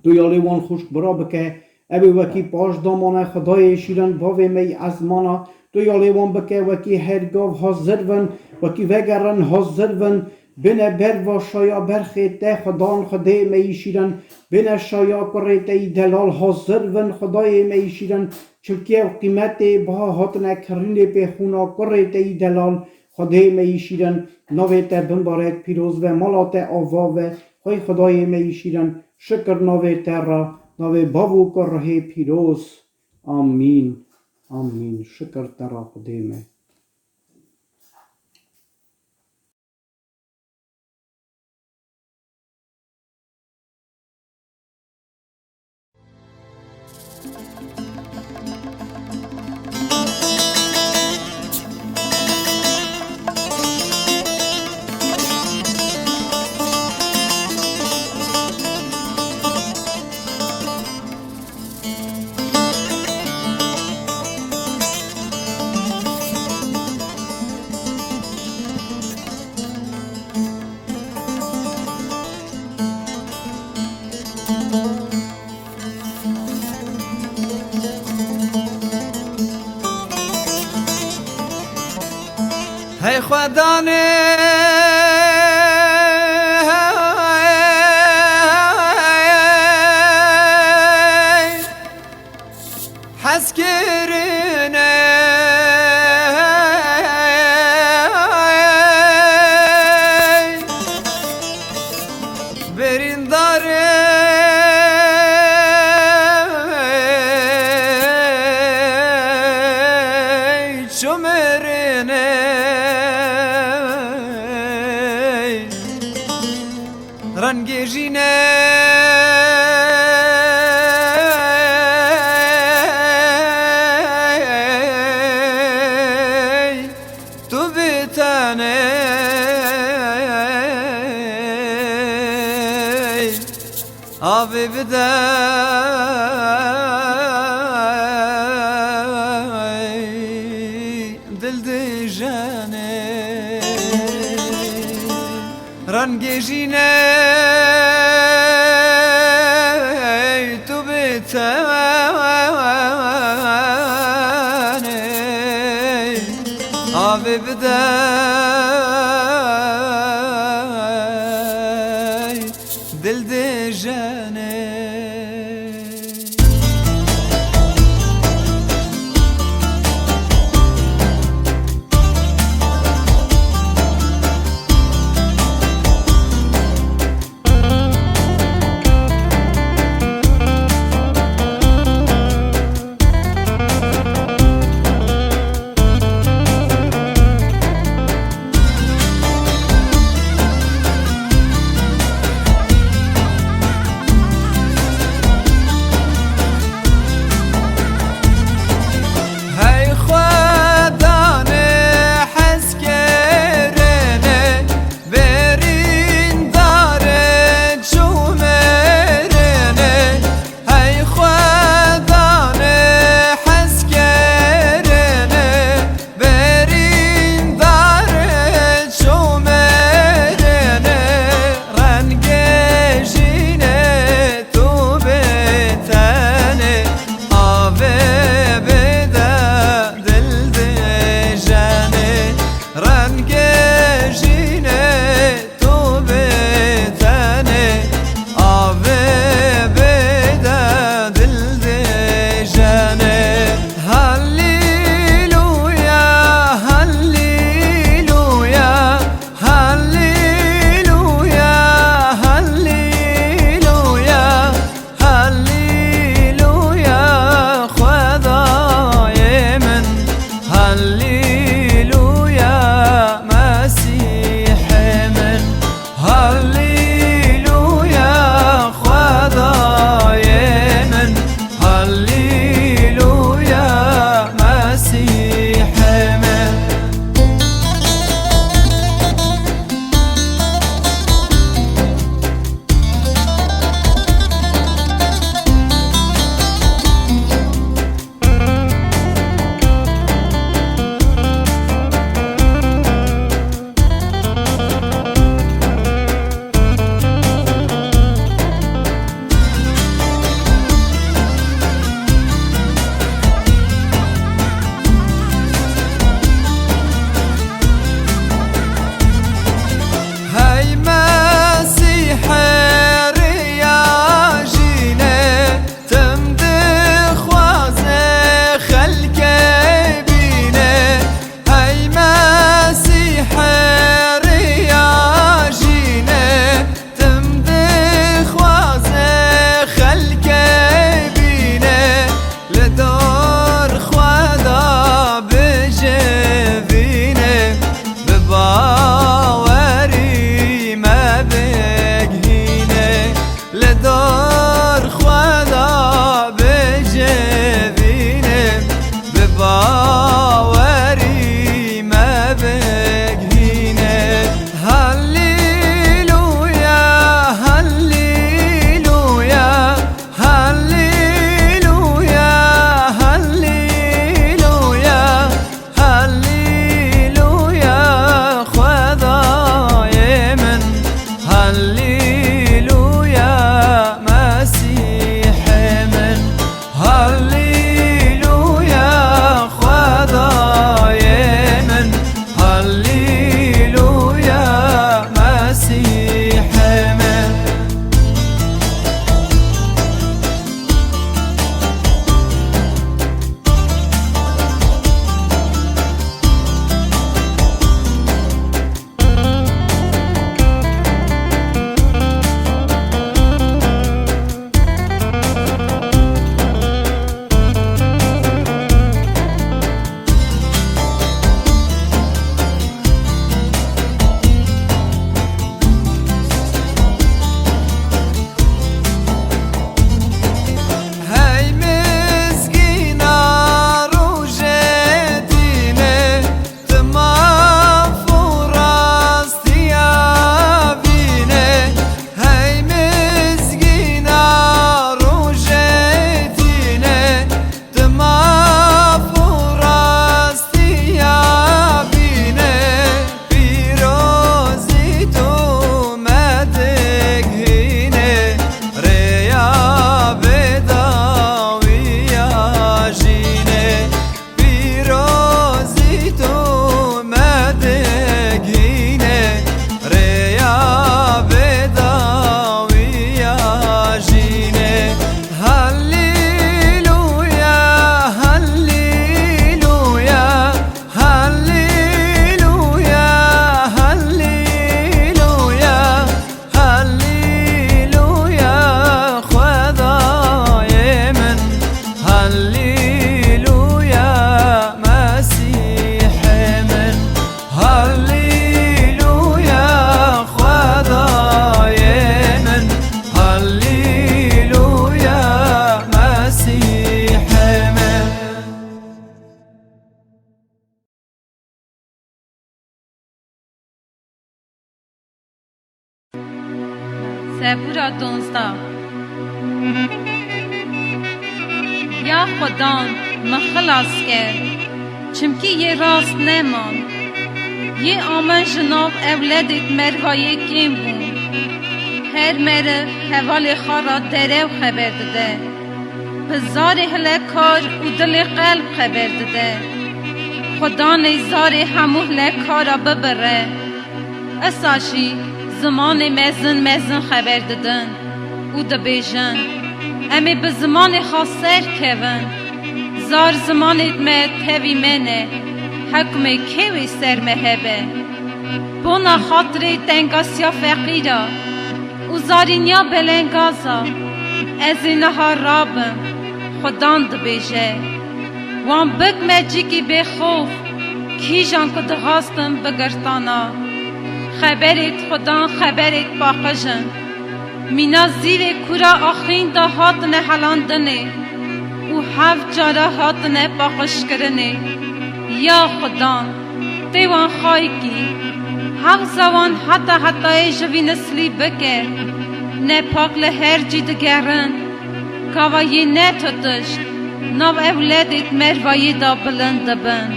Tu yalê wan xwişk bira bike, ew ê wekî paş damane, Xwedayê şîrin, bavê me yî ezmana. Tu yalê wan bike, wekî her gav hazir bin, wekî vegerin hazir bin. Bêne ber va şaya berxê te, Xudan, Xwedê me yî şîrin. Bêne şaya kurê te yî delal hazir bin, Xwedayê me yî şîrin. Çimkî ew qîmetê biha hatine kirînê pê xûna kurê te yî delal, Xwedê me yî şîrin. Navê te bimbarek pîroz ve, mala te ava ve, xwey Xwedayê me yî şîrin. Şikir navê te re, navê Bav û Kurihê pîroz. Amîn. Amîn. Şikir te re, Xwedê me. Hey Xwedanê, hezkirinê, birîndarê, çûmirinê. Rengê jînê tu bi tenê avê bide dil dijenê. Rengê jînê tu bi tenê avê bide dil dijenê. Sura duwazdeh. Ya Xudan, min xilas ke, çimkî yê rast neman. Yê amen ji nav ewledêt mervayê kêm bûn. Her meriv hevalê xwe re derew xeber dide. Bi zarê hilekar û dilê qelb xeber dide. Xudanê zarê hemû hilekara bibire. Esa jî zimanê mezin mezin xeber didin û dibêjin, em ê bi zimanê xwe serkevin. Zar zimanê me tevî me ne, hekmê kê wê ser me hebe? Bona xatirê tengasiya feqîra û zarîniya belengaza, ez ê niha rabim, Xudan dibêje. Wan bikme cîkî bêxof, kîjan ku dixwastin bigirtana. Xeberêt Xudan xeberêt paqij in. Mîna zîvê kûra axîn de hatine helandinê û heft cara hatine paqijkirinê. Ya Xudan, tê wan xayikî, hewza wan heta hetayê ji vî nislî bike. Nepak li her cî digerin. Gava yê netutişt, nav ewledêt mervayê de bilind dibin.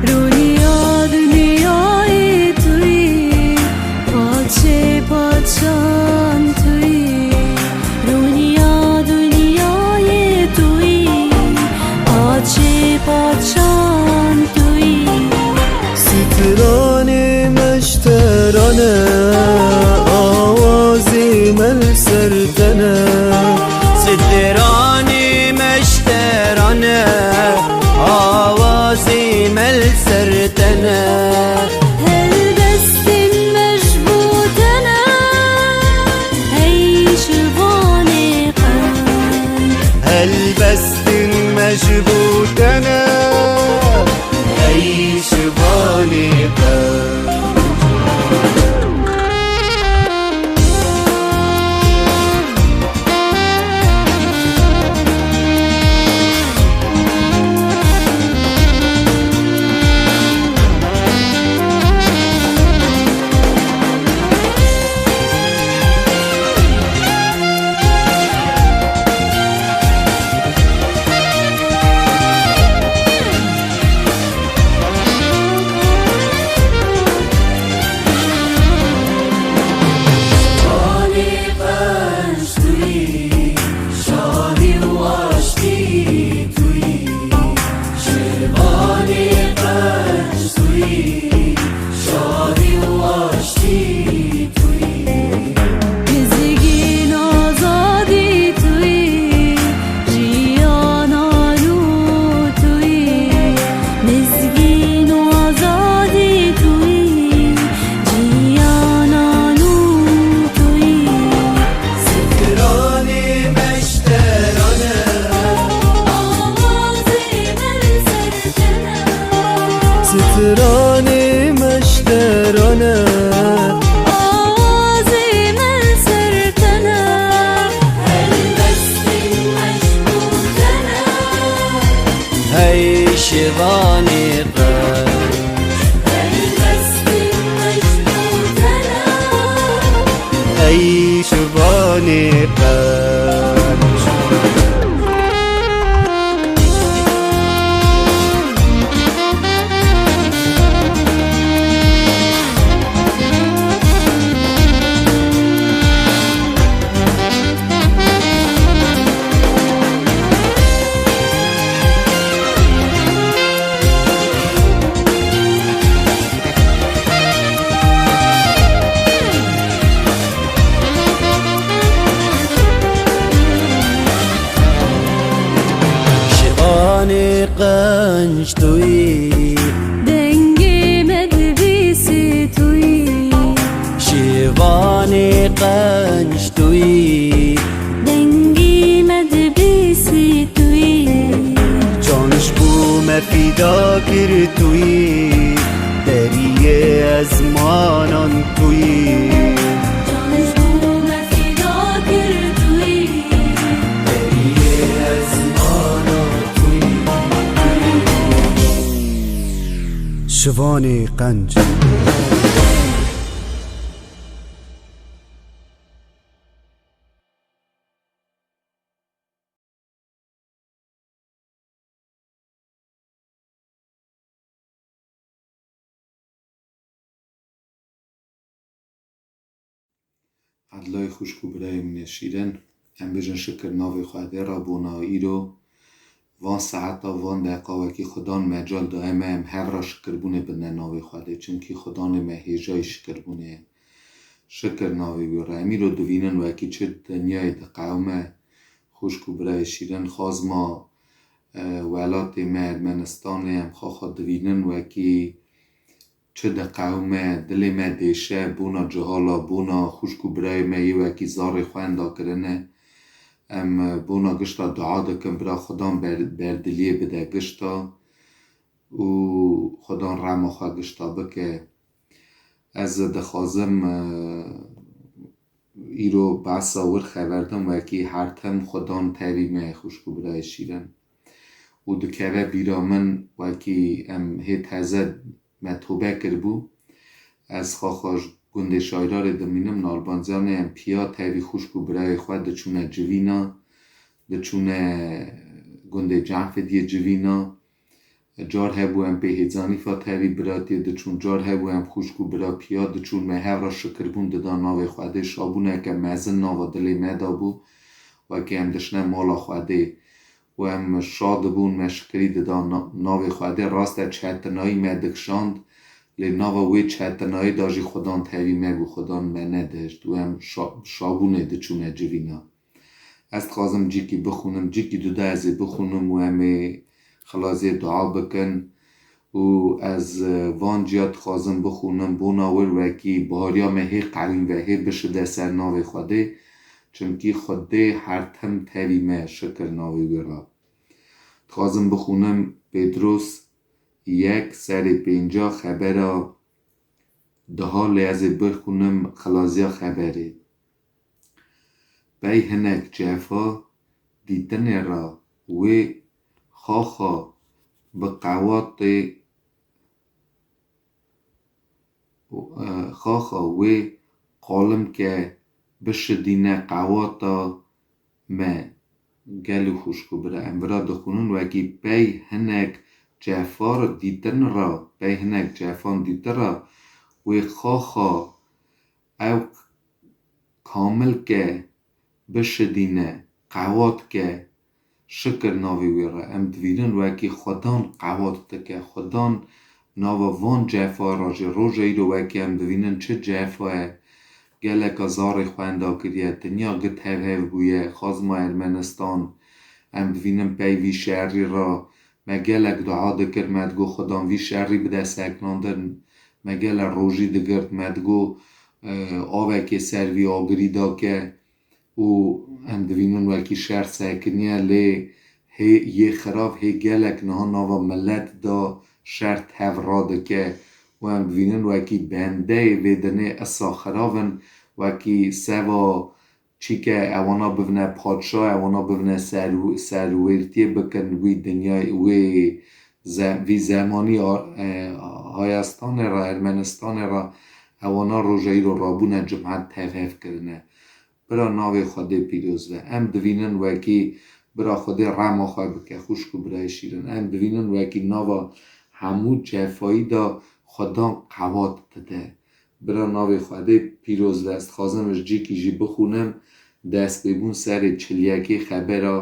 Rûniya dinyayê tu yî, paşê paşan tu yî. Rûniya dinyayê tu yî, paşê paşan tu yî. Stranê me ji te re ne, awazê me li ser te ne. Stranê me ji te re ne, awazê me li ser te ne. Helbestên me ji bo te ne, hey ji vanê qe. Helbestên me ji bo te ne, hey ji vanê qe. Mizgîn azadî tu yî, jiyana nû tu yî. Mizgîn û azadî tu yî, jiyana nû tu yî. Stranê me ji te re ne. Awazê me li ser te ne. Stranê me ji te re ne. Awazê me li ser te ne. Helbestên me ji bo te ne. Hey şivanê qe. Helbestên me ji bo te ne. Hey şivanê qe. Qenc tu yî. Dengê me dibîsî tu yî. Şêvanê qenc tu yî. Dengê me dibîsî tu yî. Can ji bo me fîda kir tu yî. Deriyê ezmanan tu yî. Can ji bo me fîda kir tu yî. Deriyê ezmanan tu yî. Şivanê qenc. Edlay xwişk û birayê min ê şîrin, em bêjin şikir navê Xwedê re bona îro. Van saeta, van deqa wekî Xudan mecal daye me em hev re şikirbûnê bidine navê Xwedê. Çimkî Xudanê me hêjayî şikirbûnê ye. Şikir navê wî re. Em îro divînin wekî çi dinyayê diqewime. Xwişk û birayê şîrin, xazma, e, welatê me Ermenistanê em xaxa divînin wekî çi diqewime, dilê me dêşe, bona cihala, bona xwişk û birayê me yê wekî zarê xwe enda kirine. Em, e, bona gişta dua dikin, bira Xudan ber-, berdiliyê bide gişta û Xudan rema xwe gişta bike. Ez dixwazim, e, îro behsa wir xeberdim wekî her tim Xudan tevî me, xwişk û birayê şîrin. Û dikeve bîra min wekî em hê teze me tobe kiribû. Ez xaxa ji gundê Şayrarê dimînim, Nalbandiyanê em piya tevî xwişk û birayê xwe diçûne civîna, diçûne gundê Cefidiyê civîna. Car hebû em pê hêzanîfa tevî biratiyê diçûn, car hebû em xwişk û bira piya diçûn, me hev re şikirbûn dida navê Xwedê, şabûneke mezin nava dilê me de bû, wekî em diçine mala Xwedê û em şa dibûn, me şikirî dida na-, navê Xwedê. Rast e, çetinayî me dikişand, lê nava wê çetinayî de jî Xudan tevî me bû, Xudan me nedihişt û em şa-, şabûnê diçûne civîna. Ez dixwazim cîkî bixwînim, cîkî duda ez ê bixwînim û em ê xilaziyê dua bikin. Û ez, e, van ciya dixwazim bixwînim, bona wir wekî bihariya me hê qewîn ve, hê bişide ser navê Xwedê, çimkî Xwedê her tim tevî me, şikir navê wî re. Dixwazim bixwînim Pêtros yek serê pênca xebera diha, lê ez ê bixwînim xilaziya xeberê. Pey hinek cefa dîtinê re wê xaxa bi qewatê, e, xaxa wê qalimke bişidîne qewata me. Gelo xwişk û bira, em vira dixwînin wekî pey hinek cefa re dîtin re, pey hinek cefan dîtin re wê xaxa ew kamil ke, bişidîne, qewat ke, şikir navê wî re. Em divînin wekî Xudan qewat dike. Xudan nava van cefa re jî, roja îro wekî em divînin çi cefa ye. Geleka zarê xwe enda kiriye, dinya gi tevhev bûye, xazma Ermenistan. Em divînin pey vî şerî re. Me gelek dua dikir, me digot Xudan vî şerî bide sekinandin. Me gelek rojî digirt, me digot, e, avekê ser vî agirî dake û em divînin wekî şer sekiniye, lê hê yê xirav hê gelek niha nava milet da şer tev radike û em divînin wekî bendeyê vê dinê esa xirav in, wekî seva çîke ewana bivine padşa, ewana bivine ser-, serwêrtiyê bikin wî dinyayê, wê ze-, vî zemanî a-, e, Hayestanê re, Ermenistanê re ewana roja îro rabûne cumhet tevhev kirine. Bira navê Xwedê pîroz be. Em divînin wekî bira Xwedê rema xwe bike, xwişk û birayê şîrin. Em divînin wekî nava hemû cefayî de Xwedan qewat dide. Bira navê Xwedê pîroz be. Ez dixwazim ji cîkî jî bixwînim, dest pê bûn serê çil yekê xebera,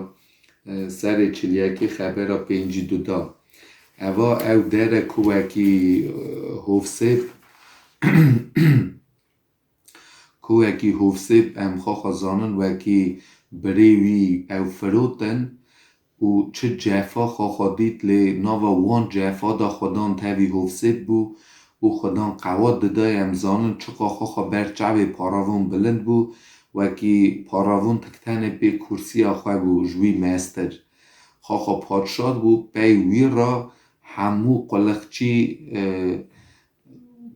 e, serê çil yekê xebera pêncî du da. Eva ew dere ku wekî, e, Hovsêp, ku wekî Hovsêp em xwe xwe zanin wekî birê wî ew firotin, û çi cefa Xaxa dît, lê nava wan cefa de Xudan tevî Hovsêb bû û Xudan qewat dida. Em zanin çiqa Xaxa ber çavê paravon bilind bû, wekî paravon tiktenê pê kursiya xwe bû ji wî mestir. Xaxa padşah bû, pey wî re hemû quliqçî, e,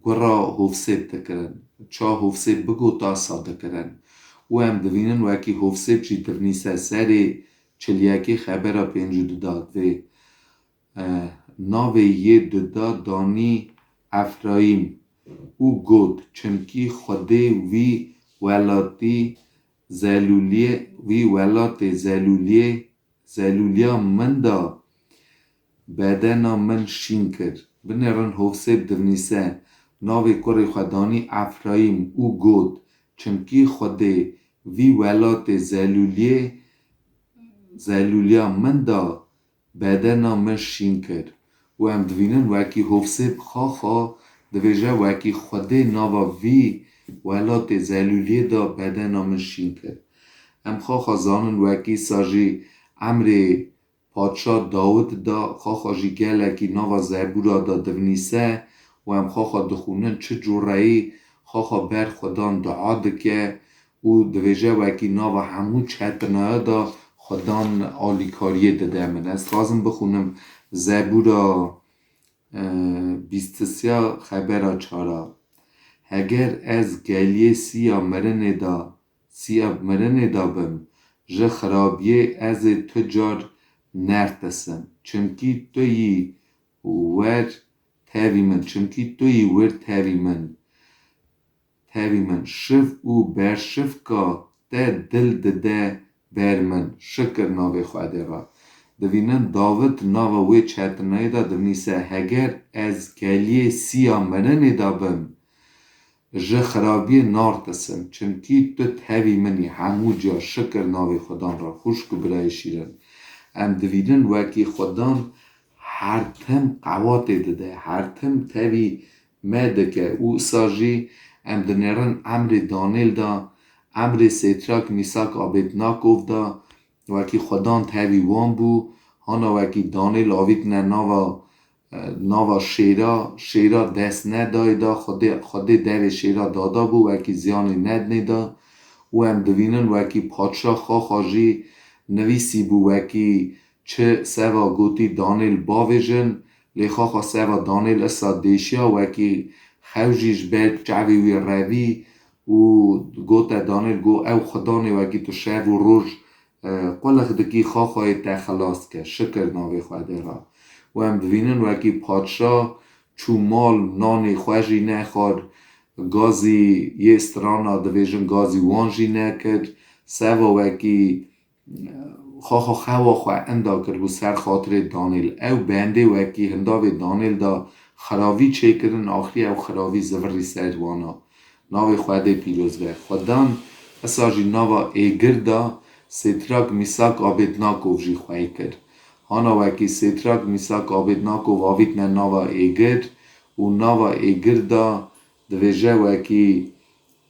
gura Hovsêb dikirin. Ça Hovsêb bigota sa dikirin. Û em divînin wekî Hovsêb jî divnîse serê çilyekê xebera pêncî du da divê, e, navê yê du da danî Efrayîm û got, çimkî Xwedê wî welatî zelûliyê, wî welatê zelûliyê, zelûliya min da bedena min şîn kir. Binêrin Hovsêb divnîse, navê kurê xwe danî Efrayîm û got, çimkî Xwedê vî welatê zelûliyê, zelûliya min da bedena min şîn kir. Û em divînin wekî Hovsêb Xaxa divêje, wekî Xwedê nava vî welatê zelûliyê da bedena min şîn kir. Em Xaxa zanin wekî sa jî emrê Padşa Dawid da, Xaxa jî gelekî nava zebûra da divnîse û em Xaxa dixwînin çi cûreyî Xaxa ber Xudan dua dike û divêje, wekî nava hemû çetinaya da Xudan alîkariyê dide min. Ez dixwazim bixwînim zebûra, e, bîst û sê xebera çar a. Heger ez geliyê siya mirinê da siya mirinê da bim, ji xirabiyê ez ê tu car nertisim. Çimkî tu yî wer tevî min, çimkî tu yî wir tevî min, tevî min. Şiv û berşivka te dil dide ber min. Şikir navê Xwedê re. Divînin Dawid nava wê çetinayê de divnîse, heger ez geliyê siya mirinê de bim, ji xirabiyê nartisim, çimkî tu tevî min î hemû ciya. Şikir navê Xudan re, xwişk û birayê şîrin. Em divînin wekî Xudan her tim qewatê dide, her tim tevî me dike û isa jî em dinêrin emrê Danêl da, emrê Sêtrak, Mîsak, Abêdnakov da, wekî Xudan tevî wan bû, hana wekî Danêl avîtine nava, e, nava şêra, şêra dest nedayê da, Xwedê, Xwedê devê şêra dada bû, wekî ziyanê nedinê da. Û em divînin wekî padşa Xaxa jî nivîsî bû, wekî çi seva gotî Danêl bavêjin, lê Xaxa seva Danêl isa dêşiya, wekî xew jî ji ber çavê wî revî û gote Danêl, got, ew Xudanê wekî tu şev û roj, e, quliq dikî, Xaxayê te xilas ke. Şikir navê Xwedê re. Û em divînin wekî padşa çû mal, nanê xwe jî nexwar, gazî yê strana divêjin gazî wan jî nekir. Seva wekî Xaxa xewa xwe inda kiribû ser xatirê Danêl. Ew bendê wekî hindavê Danêl da xiravî çêkirin, axirî ew xiravî zivirî ser wana. Navê Xwedê pîroz be. Xudan isa jî nava êgir da Sêtrak, Mîsak, Abêdnakov jî xwey kir. Hana wekî Sêtrak, Mîsak, Abêdnakov avîtine nava êgir û nava êgir da divêje wekî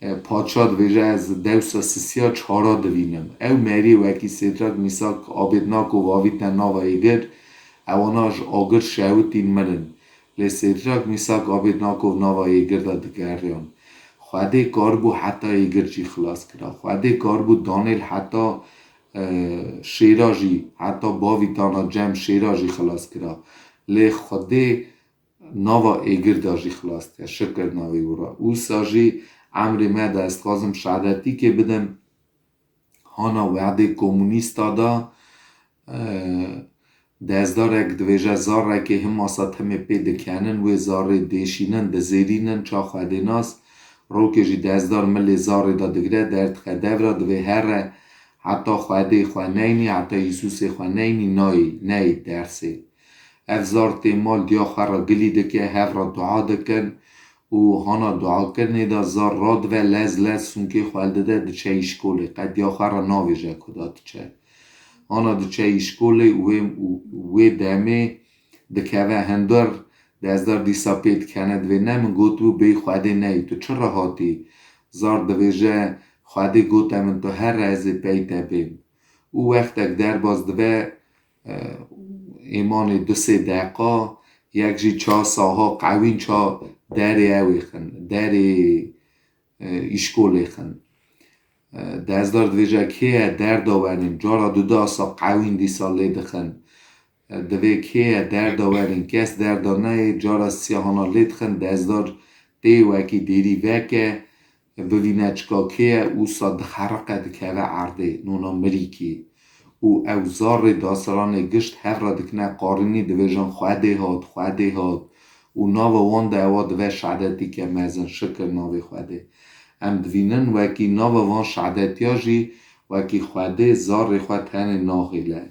E, padşa divêje, ez dewsa sisiya çara divînim. Ew meriyê wekî Sêdrak, Mîsak, Abêdnakov avîtine nava êgir, ewana ji agir şewitîn mirin. Lê Sêdrak, Mîsak, Abêdnakov nava êgir de digeriyan. Xwedê karibû heta êgir jî xilas kira. Xwedê karibû Danêl heta, e, şêra jî, heta bavîtana cem şêra jî xilas kira. Lê Xwedê nava êgir de jî xilas dike. Şikir navê wî re. Wisa jî emrê me de ez dixwazim şehadetîkê bidim. Hana wehdê komûnîsta de, e, dezdarek divêje, zarekê himasa timê pê dikenin, wê zarê dêşînin, dizêrînin, ça Xwedê nas. Rokê jî dezdar milê zarê de digire, derdixe devra, divê here heta Xwedê xwe neynî, heta Îsûsê xwe neynî, nayê, neyê dersê. Ev zar tê mal diya xwe re gilî dike, hev re dua dikin û hana duakirinê de zar radive, lez lez sûnkê xwe li dide, diçe îşkolê. Qet diya xwe re navêje ku da diçe. Hana diçe îşkolê û wê, û wê demê dikeve hundir, dezdar dîsa pê dikene, divê ne min gotibû bêyî Xwedê neyî, tu çi re hatî? Zar divêje, Xwedê gote min tu here, ez ê pey te bêm. Û wextek derbas dibe, e, êmanê du sê deqa, yek jî ça saha qewîn ça derê ew ê xin, derê, e, îşkolê xin. E, Dezdar dibêje, kê ye derda werên, cara duda sa qewîn dîsa lê dixin. E, divê kê ye derda werên, kes derda neyê, cara siyahana lê dixin, Dezdar tê wekî dêrî veke, bivîne çika kê ye, ûsa dixeriqe dikeve erdê, nona mirîkî. Û ew zarê daseranê gişt hev re dikine qarînî, dibêjin, Xwedê hat, Xwedê hat. Û nava wan de ewa dive şehadetîke mezin, şikir navê Xwedê. Em divînin wekî nava van şehadetiya jî wekî Xwedê zarê xwe tenê naxêle.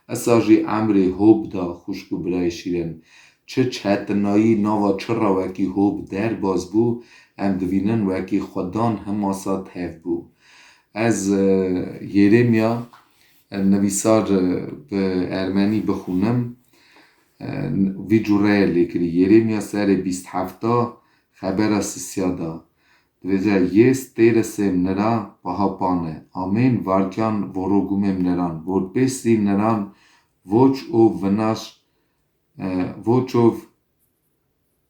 Esa jî emrê Hob da, xwişk û birayê şîrin. Çi çetinayî nava çi re wekî Hob derbas bû, em divînin wekî Xudan himasa tev bû. Ez, e, Yerêmya, e, nivîsar, e, bi ermenî bixûnim, e, vî cûre ye lêkirî. Yerêmya serê bîst hefta, xebera sisiya da. Dibêje, Yê stêrisê mnira pahapane, amên varkyan vorogumê mniran, vorpêsî mniran voç û vinaş, e, voçov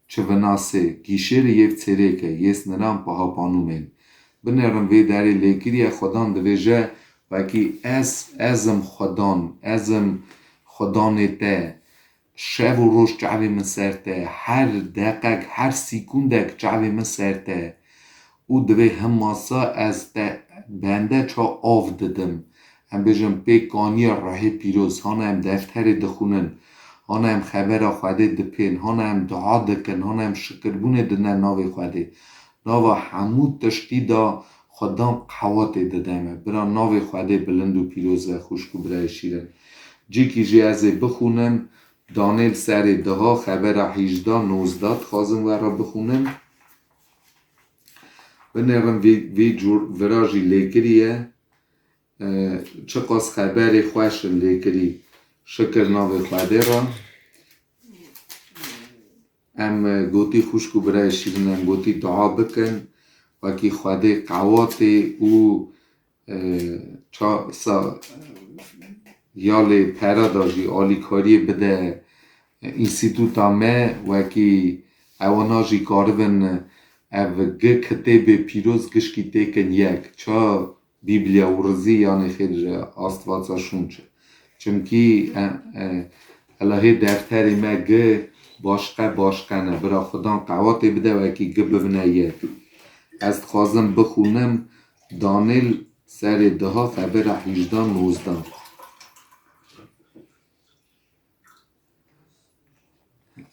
çi vinasê, gîşêrê yê çêrêke, yê sniran pahapanumên. Binêrin vê derê lêkiriye Xudan dibêje, wekî ez, ez im Xudan, ez im Xudanê te. Şev û roj çavê min ser te, her deqek, her sîkundek çavê min ser te. Û divê himasa ez te bende ça av didim. Em bêjin pê kaniya ruhê pîroz, hana em defterê dixwînin, hana em xebera Xwedê dipên, hana em dua dikin, hana em şikirbûnê didine navê Xwedê. Nava hemû tiştî de Xudan qewatê dide me. Bira navê Xwedê bilind û pîroz be, xwişk û birayê şîrin. Cîkî jî ez ê bixwînim, Danêl serê diha, xebera hîjda, nozda dixwazim we re bixwînim. Binêrin vê, vê cûr vira jî lêkiriye. E, çiqas xeberê xweş in lêkirî. Şikir navê Xwedê re. Em, e, gotî xwişk û birayê şîrin, em gotî dua bikin. Wekî Xwedê qewatê û, e, ça-, sa-, ya lê pera da jî alîkariyê bide, e, înstîtuta me, wekî ewana jî karibin, e, ev gi kitêbê pîroz gişkî têkin yek. Ça Bîbliya Urzî yanê xêr ji Astvatsa şûn çi. Çimkî, e, e, Elahê defterê me gi başqe başqe ne. Bira Xudan qewatê bide wekî gi bibine yek. Ez dixwazim bixwînim Danêl serê diha xebera hîjda nozda.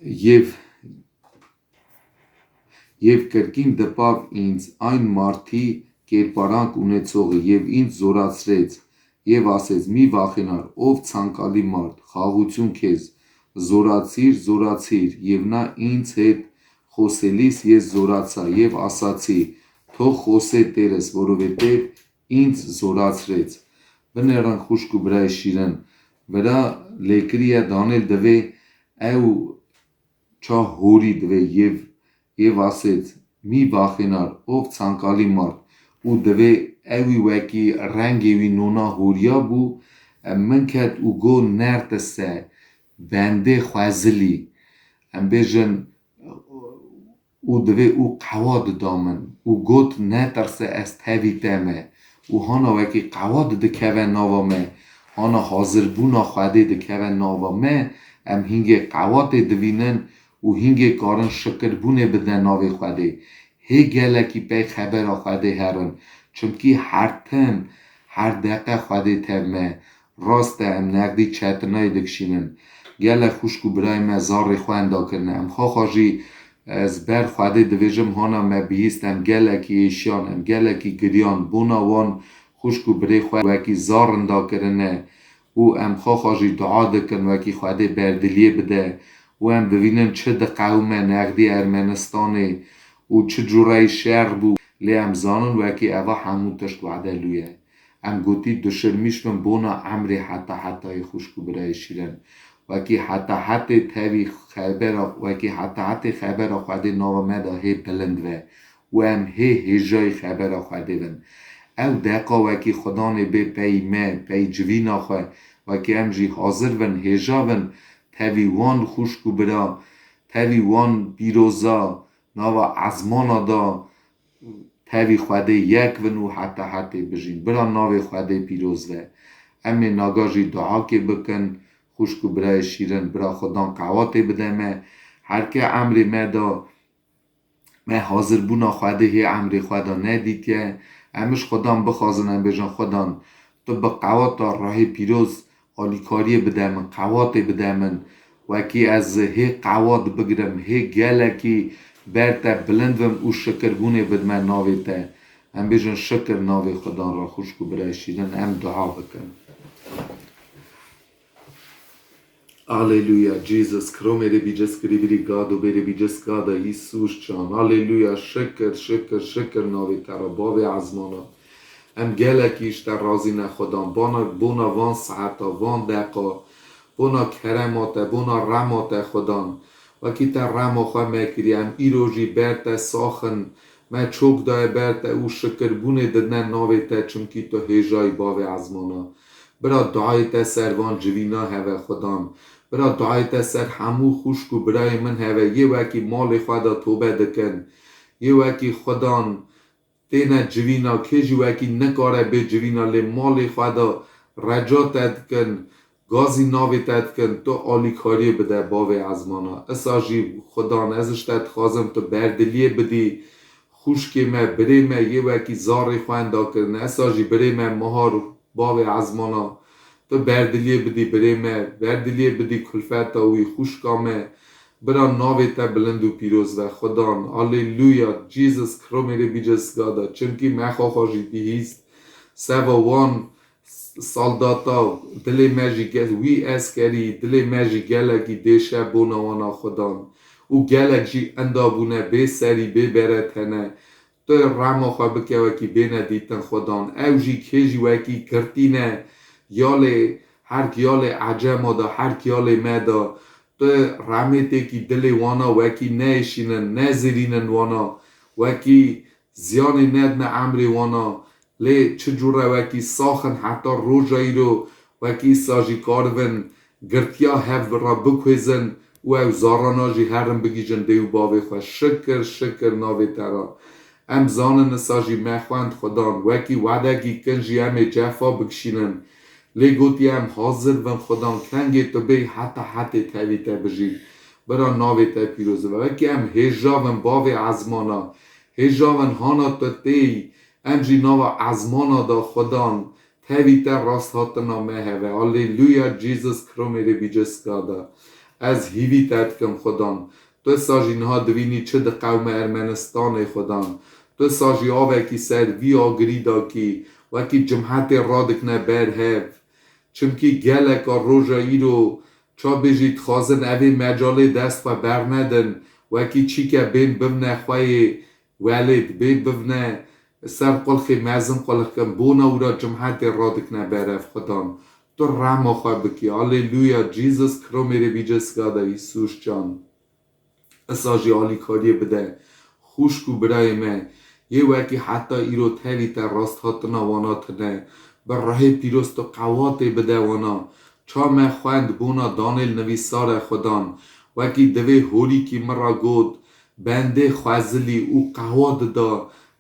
Yêv Yêv kirkîn dipav ins ein Marti kêrparank û nêçoxî, yêv ins zoratsrêc, yêv asêc mî vaxênar, ov çankalî mart, xaxûçûn kêz, zoratsîr, zoratsîr, yêvna ins hêt xoselîs yê zoratsa, yêv asaçî, to xosê têres, vorovê têv ins zoratsrêc. Binêrin xwişk û birayê şîrin. Vira lêkiriye Danêl divê ew ça horî divê yêv, yêv asêt, mî vaxênar, ov çankalî mart û divê ewî wekî rengê wî nona horiya bû, em min ket û got, nertise, bendê xwezilî. Em bêjin, û divê û qewa dida min û got, netirse, ez tevî te me. Û hana wekî qewa didikeve nava me, hana hazirbûna Xwedê dikeve nava me, em hingê qewatê divînin û hingê karin şikirbûnê bidine navê Xwedê. Hê gelekî pey xebera Xwedê herin, çimkî her tim, her deqe Xwedê tev me. Rast e, em nexdî çetinayê dikişînin. Gelek xwişk û birayê me zarê xwe enda kirine. Em xwexa jî, ez ber Xwedê dibêjim, hana me bihîst, em gelekî êşiyan, em gelekî giriyan, bona wan xwişk û birê xwe wekî zar enda kirine û em xwexa jî dua dikin, wekî Xwedê berdiliyê bide û em bivînin çi diqewime nexdî Ermenistanê û çi cûreyî şer bû. Lê em zanin wekî eva hemû tişt wade lû ye. Em gotî dişirmîş bin bona emrê heta hetayê, xwişk û birayê şîrin. Wekî heta hetê tevî xebera, wekî heta hetê xebera Xwedê nava me de hê bilind ve û em hê hêjayî xebera Xwedê bin. Ew deqa wekî Xudanê bê pey me, pey civîna xwe, wekî em jî hazir bin, hêja bin, tevî wan xwişk û bira, tevî wan pîroza nava ezmana da, tevî Xwedê yek bin û heta hetê bijîn. Bira navê Xwedê pîroz be. Em ê naga jî duakê bikin, xwişk û birayê şîrin, bira Xudan qewatê bide me. Herke emrê me da, me hazirbûna Xwedê hê emrê xwe da nedîtiye. Em ji Xudan bixwazin, em bêjin, Xudan, tu bi qewata ruhê pîroz alîkariyê bide min, qewatê bide min. Wekî ez hê qewat bigrim, hê gelekî ber te bilind bim û şikirbûnê bidime navê te. Em bêjin, şikir navê Xudan ra, xwişk û birayê şîrin, em dua bikin. Aleluya, Jesus, kromê rê bîcis kirî birî gado, bêrê bîcis gada, Îsûs can. Aleluya, şikir, şikir, şikir navê te ra, bavê ezmana. Em gelekî ji te razî ne Xudan. Bona, bona van saeta, van deqa, bona kerema te, bona rema te Xudan. Wekî te rema xwe me kiriye, em îro jî ber te saxin, me çok daye ber te û şikirbûnê didine navê te, çimkî tu hêjayî bavê ezmana. Bira duayê te ser van civîna heve Xudan. Bira duayê te ser hemû xwişk û birayê min heve, yê wekî malê xwe de tobe dikin. Yê wekî Xudan têne civîna, kê jî wekî nikare bê civîna, lê malê xwe de reca te dikin, gazî navê te dikin, tu alîkariyê bide bavê ezmana. Isa jî Xudan, ez ji te dixwazim tu berdiliyê bidî, xwişkê me, birê me, yê wekî zarê xwe enda kirine. Isa jî birê me Mihar, bavê ezmana, tu berdiliyê bidî birê me, berdiliyê bidî kulfeta wî, xwişka me. Bira navê te bilind û pîroz be, Xudan. Aleluya, Jesus, kromê rê bîce zgada, çimkî me xwe xwe jî dihîst. Seva wan s-, saldata, dilê me jî ge-, wî eskerî, dilê me jî gelekî dêşe bona wana Xudan. Û gelek jî enda bûne bê serî, bê bere tene. Tu rema xwe bike wekî bêne dîtin Xudan. Ew jî kê jî wekî girtî ne, ya lê herk ya lê ecema da, herk ya lê me da. Tu remêtêkî dilê wana wekî neêşînin, nezirînin wana, wekî ziyanê nedine emrê wana. Lê çi cûre wekî saxin heta roja îro, wekî îsa jî karibin girtiya hev ra bikuêzin û ew zarana jî herin bigihîjin dê û bavê xwe. Şikir, şikir navê te ra. Em zanin îsa jî me xwend Xudan, wekî wedekî kin jî em ê cefa bikişînin. Lê gotî em hazir bin Xudan, kengê tu bêy heta hetê tevî te bijîn. Bira navê te pîroz be. Wekî em hêja bin bavê ezmana, hêja bin hana tu têy, em jî nava ezmana da Xudan, tevî te rasthatina me heve. Aleluya, Jesus, kromê rê bîce zgada. Ez hîvî te dikim Xudan. Tu sa jî niha divînî çi diqewme Ermenistanê Xudan. Tu sa jî avekî ser vî agirî dakî, wekî cimhetê radikne ber hev. Çimkî geleka roja îro, ça bêjî, dixwazin evê mecalê dest xwe bernedin, wekî çîke bên bivne xweyê welêt, bê bivne ser qulxê mezin qulix kin, bona wira cimhetê radikne berev Xudan. Tu rema xwe bikî. Aleluya, Jesus, kromê rê bîce zgada Îsûs can. Îsa jî alîkariyê bide. Xwişk û birayê me, yê wekî heta îro tevî te rasthatina wana tine. Bi rihê pîroz tu qewatê bide wana. Ça me xwend bona danê li nivîsare Xudan. Wekî divê holîkî min ra got, bendê xwezilî û qewat dida.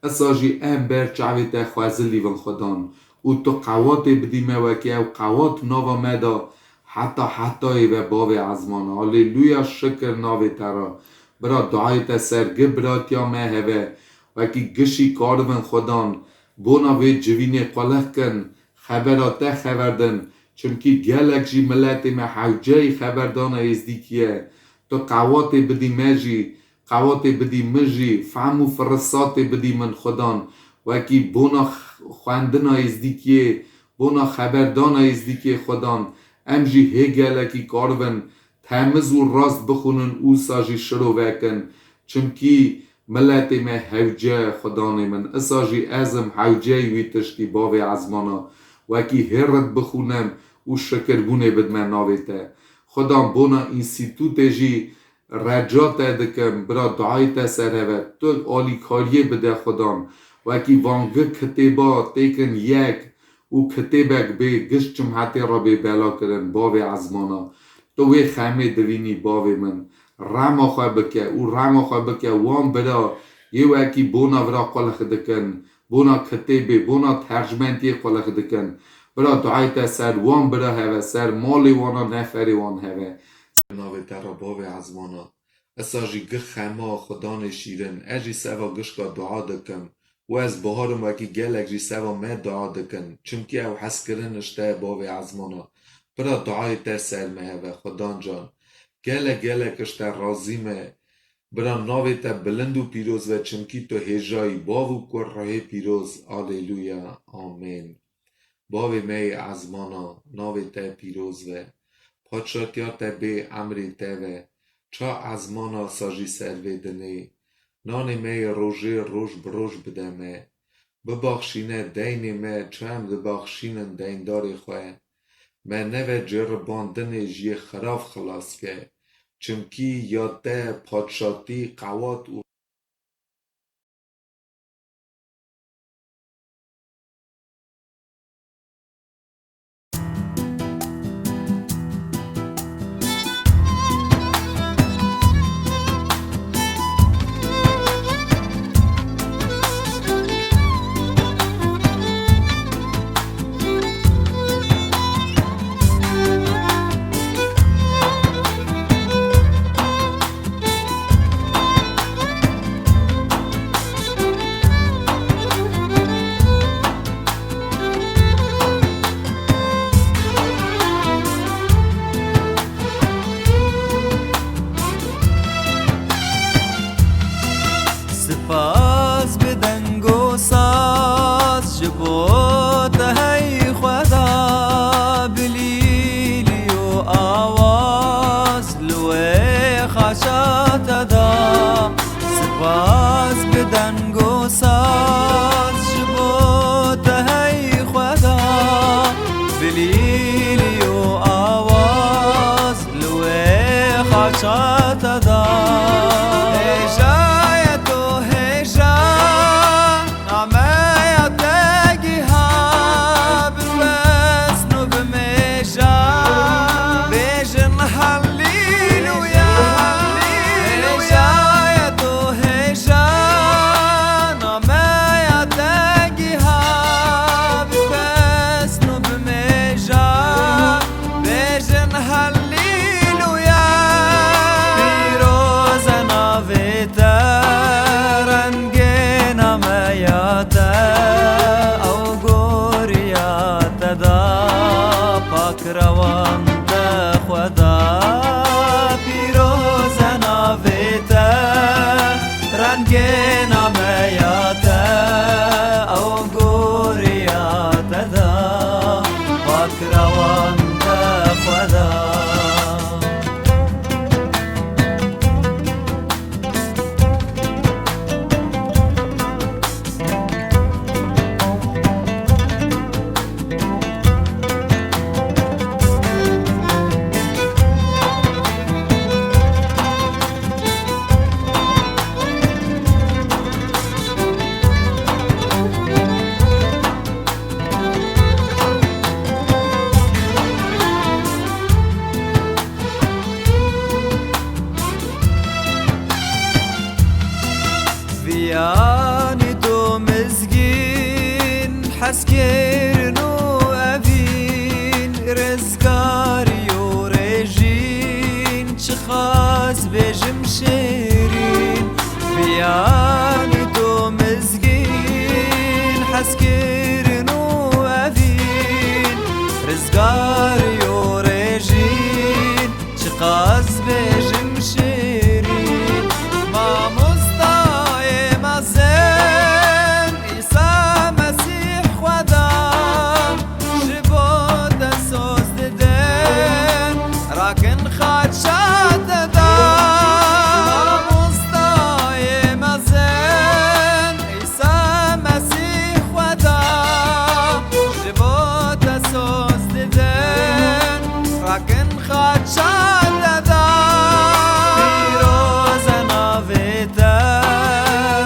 Îsa jî em ber çavê te xwezilî bin Xudan. Û tu qewatê bidî me wekî ew qewat nava me de heta hetayê ve bavê ezmana. Aleluya, şikir navê te re. Bira duayê te ser gi biratiya me heve. Wekî gişî karibin Xudan. Bona vê civînê qulix kin. Xebera te xever din. Çimkî gelek jî miletê me hewceyî xeberdana êzdîkî ye. Tu qewatê bidî me jî, qewatê bidî min jî, fehm û firisatê bidî min Xudan. Wekî bona x-, xwendina êzdîkiyê, bona xeberdana êzdîkiyê Xudan. Em jî hê gelekî karibin temiz û rast bixwînin û sa jî şirove kin. Çimkî miletê me hewce ye, Xudanê min. Îsa jî ez im hewceyî wî tiştî, bavê ezmana. Wekî hê rit bixwînim û şikirbûnê bidime navê te. Xudan bona înstîtûtê jî reca te dikim, bira duayê te ser heve. Tu alîkariyê bide Xudan. Wekî van gi kitêba têkin yek û kitêbek bê giş cumhetê re bê bela kirin, bavê ezmana. Tu wê xemê divînî, bavê min. Rema xwe bike û rema xwe bike wan bira yê wekî bona vira qulix dikin, bona kitêbê, bona tercmentiyê qulix dikin. Bira duayê te ser wan bira heve, ser malê wana, neferê wan heve. Navê te re bavê ezmana. Esa jî gi xema Xudanê şîrin, ez jî seva gişka dua dikim û ez baharim wekî gelek jî seva me dua dikin, çimkî ew hezkirin ji te ye bavê ezmana. Bira duayê te ser me heve, Xudan can. Gelek gelek ji te razî me. Bira navê te bilind û pîroz ve, çimkî tu hêjayî, Bav û Kur, Ruhê Pîroz. Alêluya. Amên. Bavê me yê ezmana, navê te pîroz ve. Padşatiya te bê, emrê te ve. Ça ezmana sa jî ser vê dinê. Nanê me yê rojê roj bi roj bide me. Bibaxşîne deynê me, ça em dibaxşînin deyndarê xwe. Me neve ceribandinê ji yê xirav xilas ke. Çimkî ya te padşatî, qewat û Spas bi deng û saz ji bo te hey Xweda, bi lîlî û awaz li wê xaça te da. Spas bi deng û saz ji bo te hey Xweda, bi lîlî û awaz li wê xaça te da. Hêja ye to hêja, nameya te giha, bi pesn û bi mêja bêjin Hallelujah. Hêja ye to hêja, nameya te giha, bi pesn û bi mêja bêjin Hallelujah. Pîroz e navê te, rengê nameya te, ew goriya te da, pak rewan te Xweda. Pîroz e navê te, rengê nameya te, ew goriya te da, pak rewan te Xweda. Viyanî do mizgîn, hezkirin û evîn, rizgarî û rêjîn, çiqas bêjim şêrîn. Viyanî do mizgîn, hezkirin û evîn, rizgarî û rêjîn, çiqas bêjim şêrîn. Mamostayê mezin, Îsa Mesîh Xweda, ji bo te soz didin, rakin xaça te da. Mamostayê mezin, Îsa Mesîh Xweda, ji bo te soz didin, rakin xaça te da. Pîroz e navê te,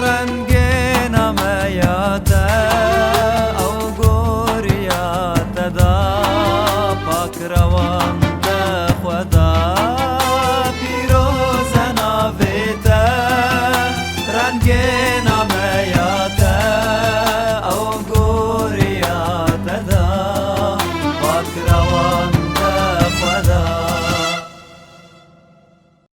rengê nameya Dengên